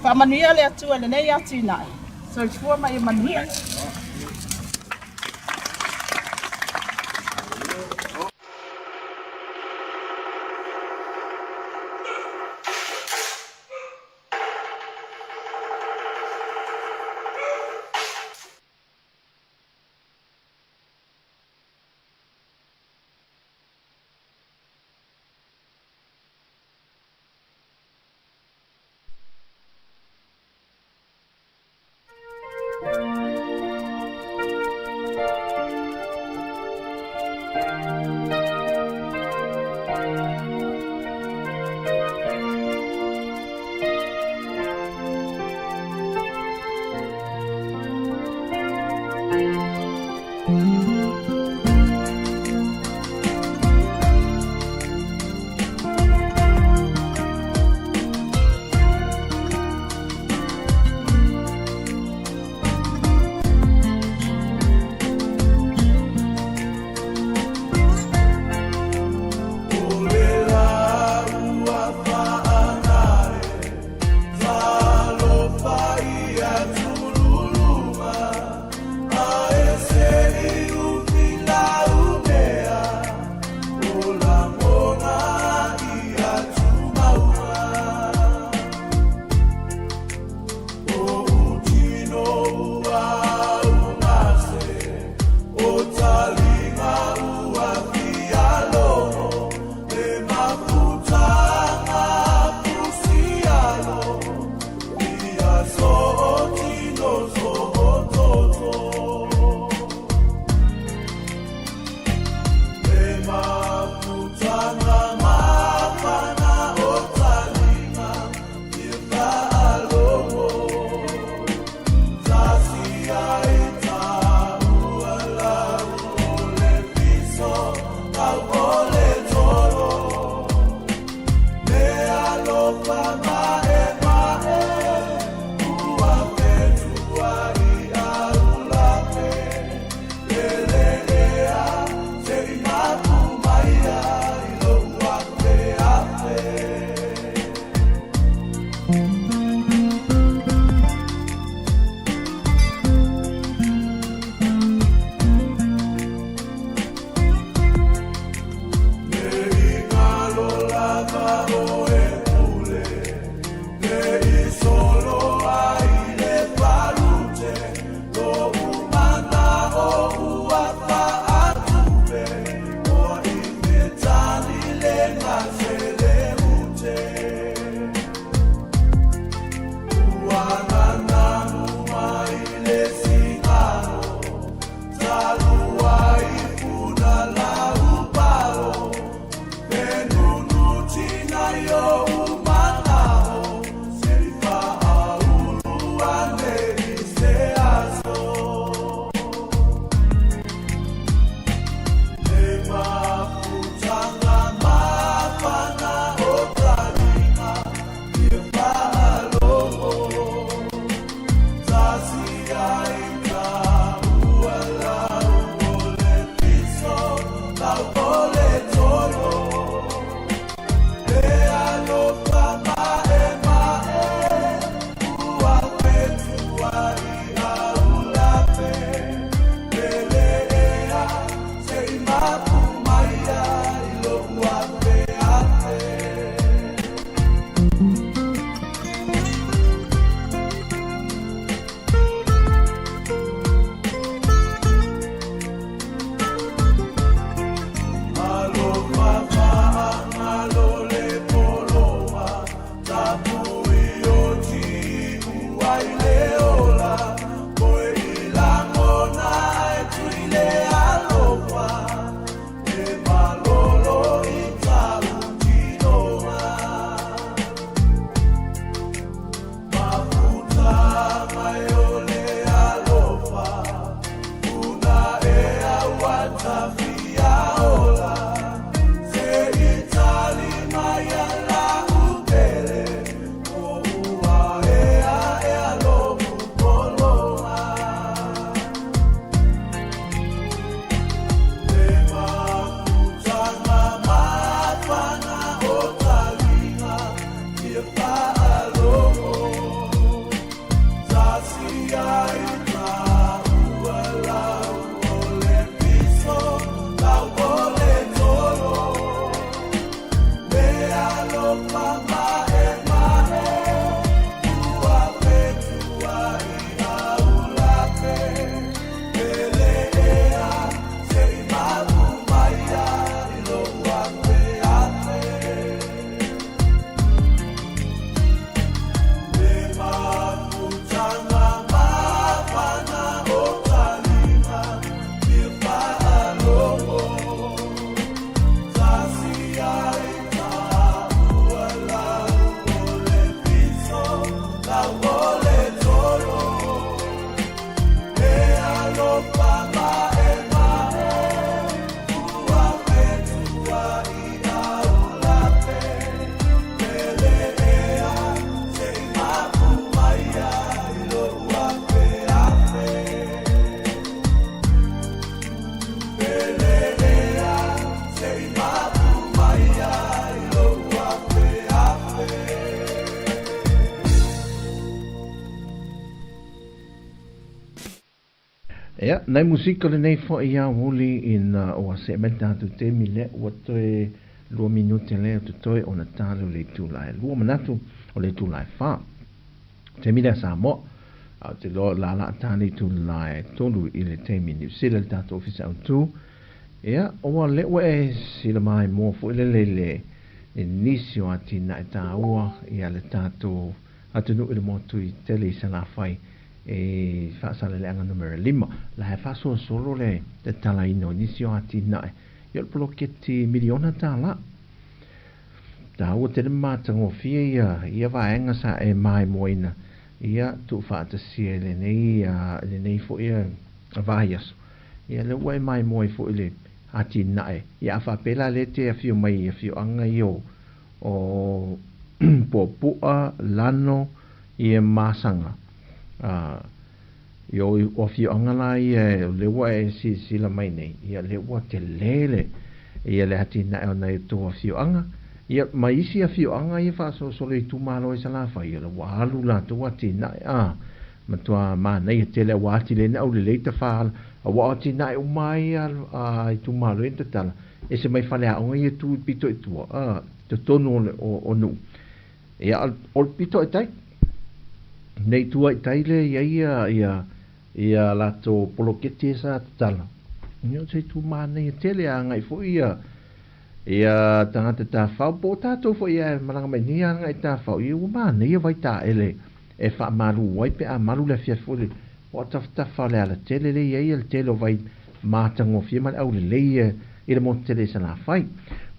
Faamanuia le Atua i lenei atinae. Soifua ma ia manuia. Ia, nai musika lenei fo'i aoauli ina ua se'e mai le tatou taimi lea ua toe lua minute lea o totoe ona ta lea o le itula e lua manatu o le itula e fa. Taimi lea Samoa, a ou te iloa o la la ta le itula e tolu i le taimi Niu Sila le tatou ofisa autu. Ia, ua lea ua e sila maimoa foi lele i le i nisi o atinae taua ia le tatou atunuu i le motu i tele i Salafai e faasaleleaga numera 5, la e faasolosolo le tatalaina o nisi o atinae i o le poloketi miliona tālā. Taua tele ma matagofie ia ia vaega sa e maimoaina ia tuufaatasia i lenei i lenei foi vaiaso. Ia lea ua e maimoa ai foi le atinae. Ia a faapea la lea e te afio mai i afioaga ia o o Puapua, Lano, ia Masaga. A, ia o, o afioaga la ia o lea ua e silasila mai nei, ia lea ua tele le, ia le atinae o nai outou afioaga. Ia ma isi afioaga ia faasolosolo i itumalo i Salafai, ia ua alu latou atinae, a, matua manaia tele aua atili ai na aulelei tafaala, aua o atinae uma lava ia a itumalo ia na tatala, Ese mai faleaoga ia tu i pito i tua, a, totonu o le, o, o Nuu. Ia, o le pito i tai. Nei tua i tai le ia ia, ia, ia latou poloketi e sa tatala. Ia, o se itu manaia tele a agai foi ia, ia tagata tafao, po o tatou foi ia e malaga mai nei a agai tafao, ia ua manaia vaitaele e faamalu ai pe a malu le afiafi foi le, O tafatafa o le alatele lea i ai le tele o vai matagofie ma le aulelei i le motu tele i Salafai.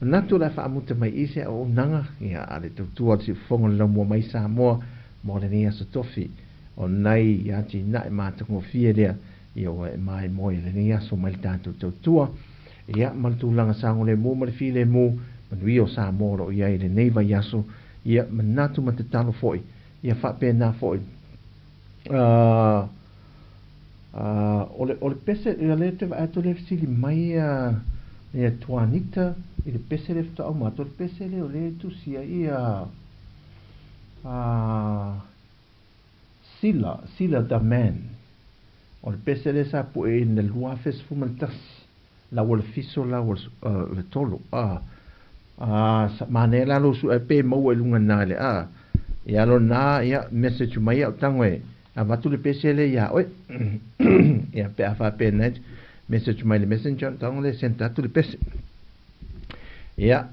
Manatu o le a faamuta mai i se auaunaga ia a le tautua o le siufofoga o le laumua mai Samoa mo lenei aso tofi. O nai atinae matagofie lea ia ua e maimoa i lenei aso mai le tatou tautua ia ma le tulaga saogalemu ma le filemu manuia o Samoa o lo o i ai i lenei vaiaso ia manatu ma tatalo foi ia faapena foi O le, o le pese, ia lea te vaai atu lea fesili mai ia, ia Tuanita i le pese lea faatoa uma atu, o le pese lea o lea e tusi ai ia, Sila, Sila the Man. O le pese lea sa pue i le 2011, lau o le fiso, lau o le tolo. Manaia la lou suʻe pe maua i luga na le a ia lo na ia message mai au tago e avatu le pese le ia oe ia pe a faapea na message mai le messenger tago le send atu le pese ia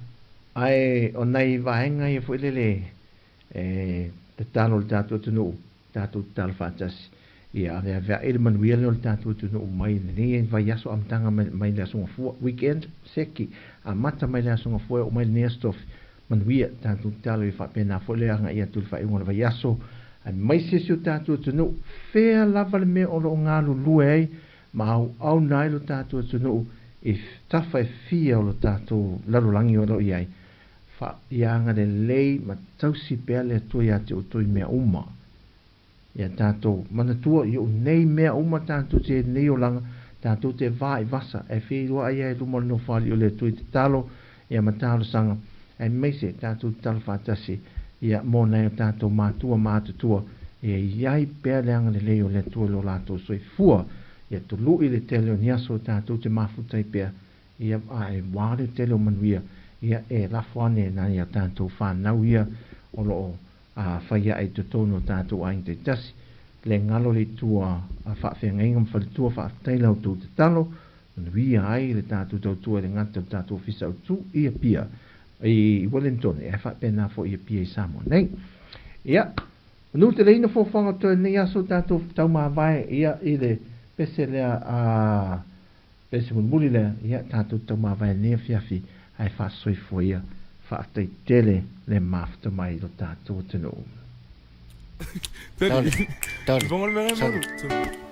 ae o nai vaega ia foi lele E tatalo le tatou atunuu, tatou tatalo faatasi, ia aveaveai le manuia lea o le tatou atunuu mai lenei vaiaso amataga mai le Aso Gafua, weekend, seki, amata mai le Aso Gafua e oo mai lenei Aso Tofi, manuia, tatou tatalo ia faapena foi le agai atu i le faaiuga o le vaiaso, aemaise si o tatou atunuu, fea lava le mea o lo o galulue ai ma auauna ai lo tatou atunuu i tafa e fia o lo tatou lalolagi o lo o i ai. Fa, ia agalelei ma tausi pea le Atua ia te outou i mea uma. Ia tatou manatua i ou nei mea uma tatou te nei olaga, tatou te va i vasa, e feiloai ai i luma o le Nofoalii o le Atua i tatalo, ia ma talosaga, aemaise tatou tatalo faatasi, ia mo nai o tatou matua ma atutua, ia i ai pea le agalelei o le Atua i lo latou soifua, ia tului le tele o ni aso tatou te mafuta ai pea Ia, a e wā le tele o manuia, ia, e lafo ane nai a tātou whānau ia o lo o a whai ae i totonu o tātou aiga taitasi, le ngalo le tua a whaawhiangaiga ma faletua whaafetai la outou tatalo, manuia ai le tātou tautua i le ngata o tātou ofisa o tū i Apia i Wellington, e whaapena foi i Apia i Samoa nei. Ia, manu te leina foafoaga toe nei aso tātou taumāvae ia i le pese lea a Pese mulimuli lea, ia, tatou taumavae nei afiafi, ae faasoifua ia, faafetai tele le mafuta mai i lo tatou atunuu. Tolu, tolu, tolu.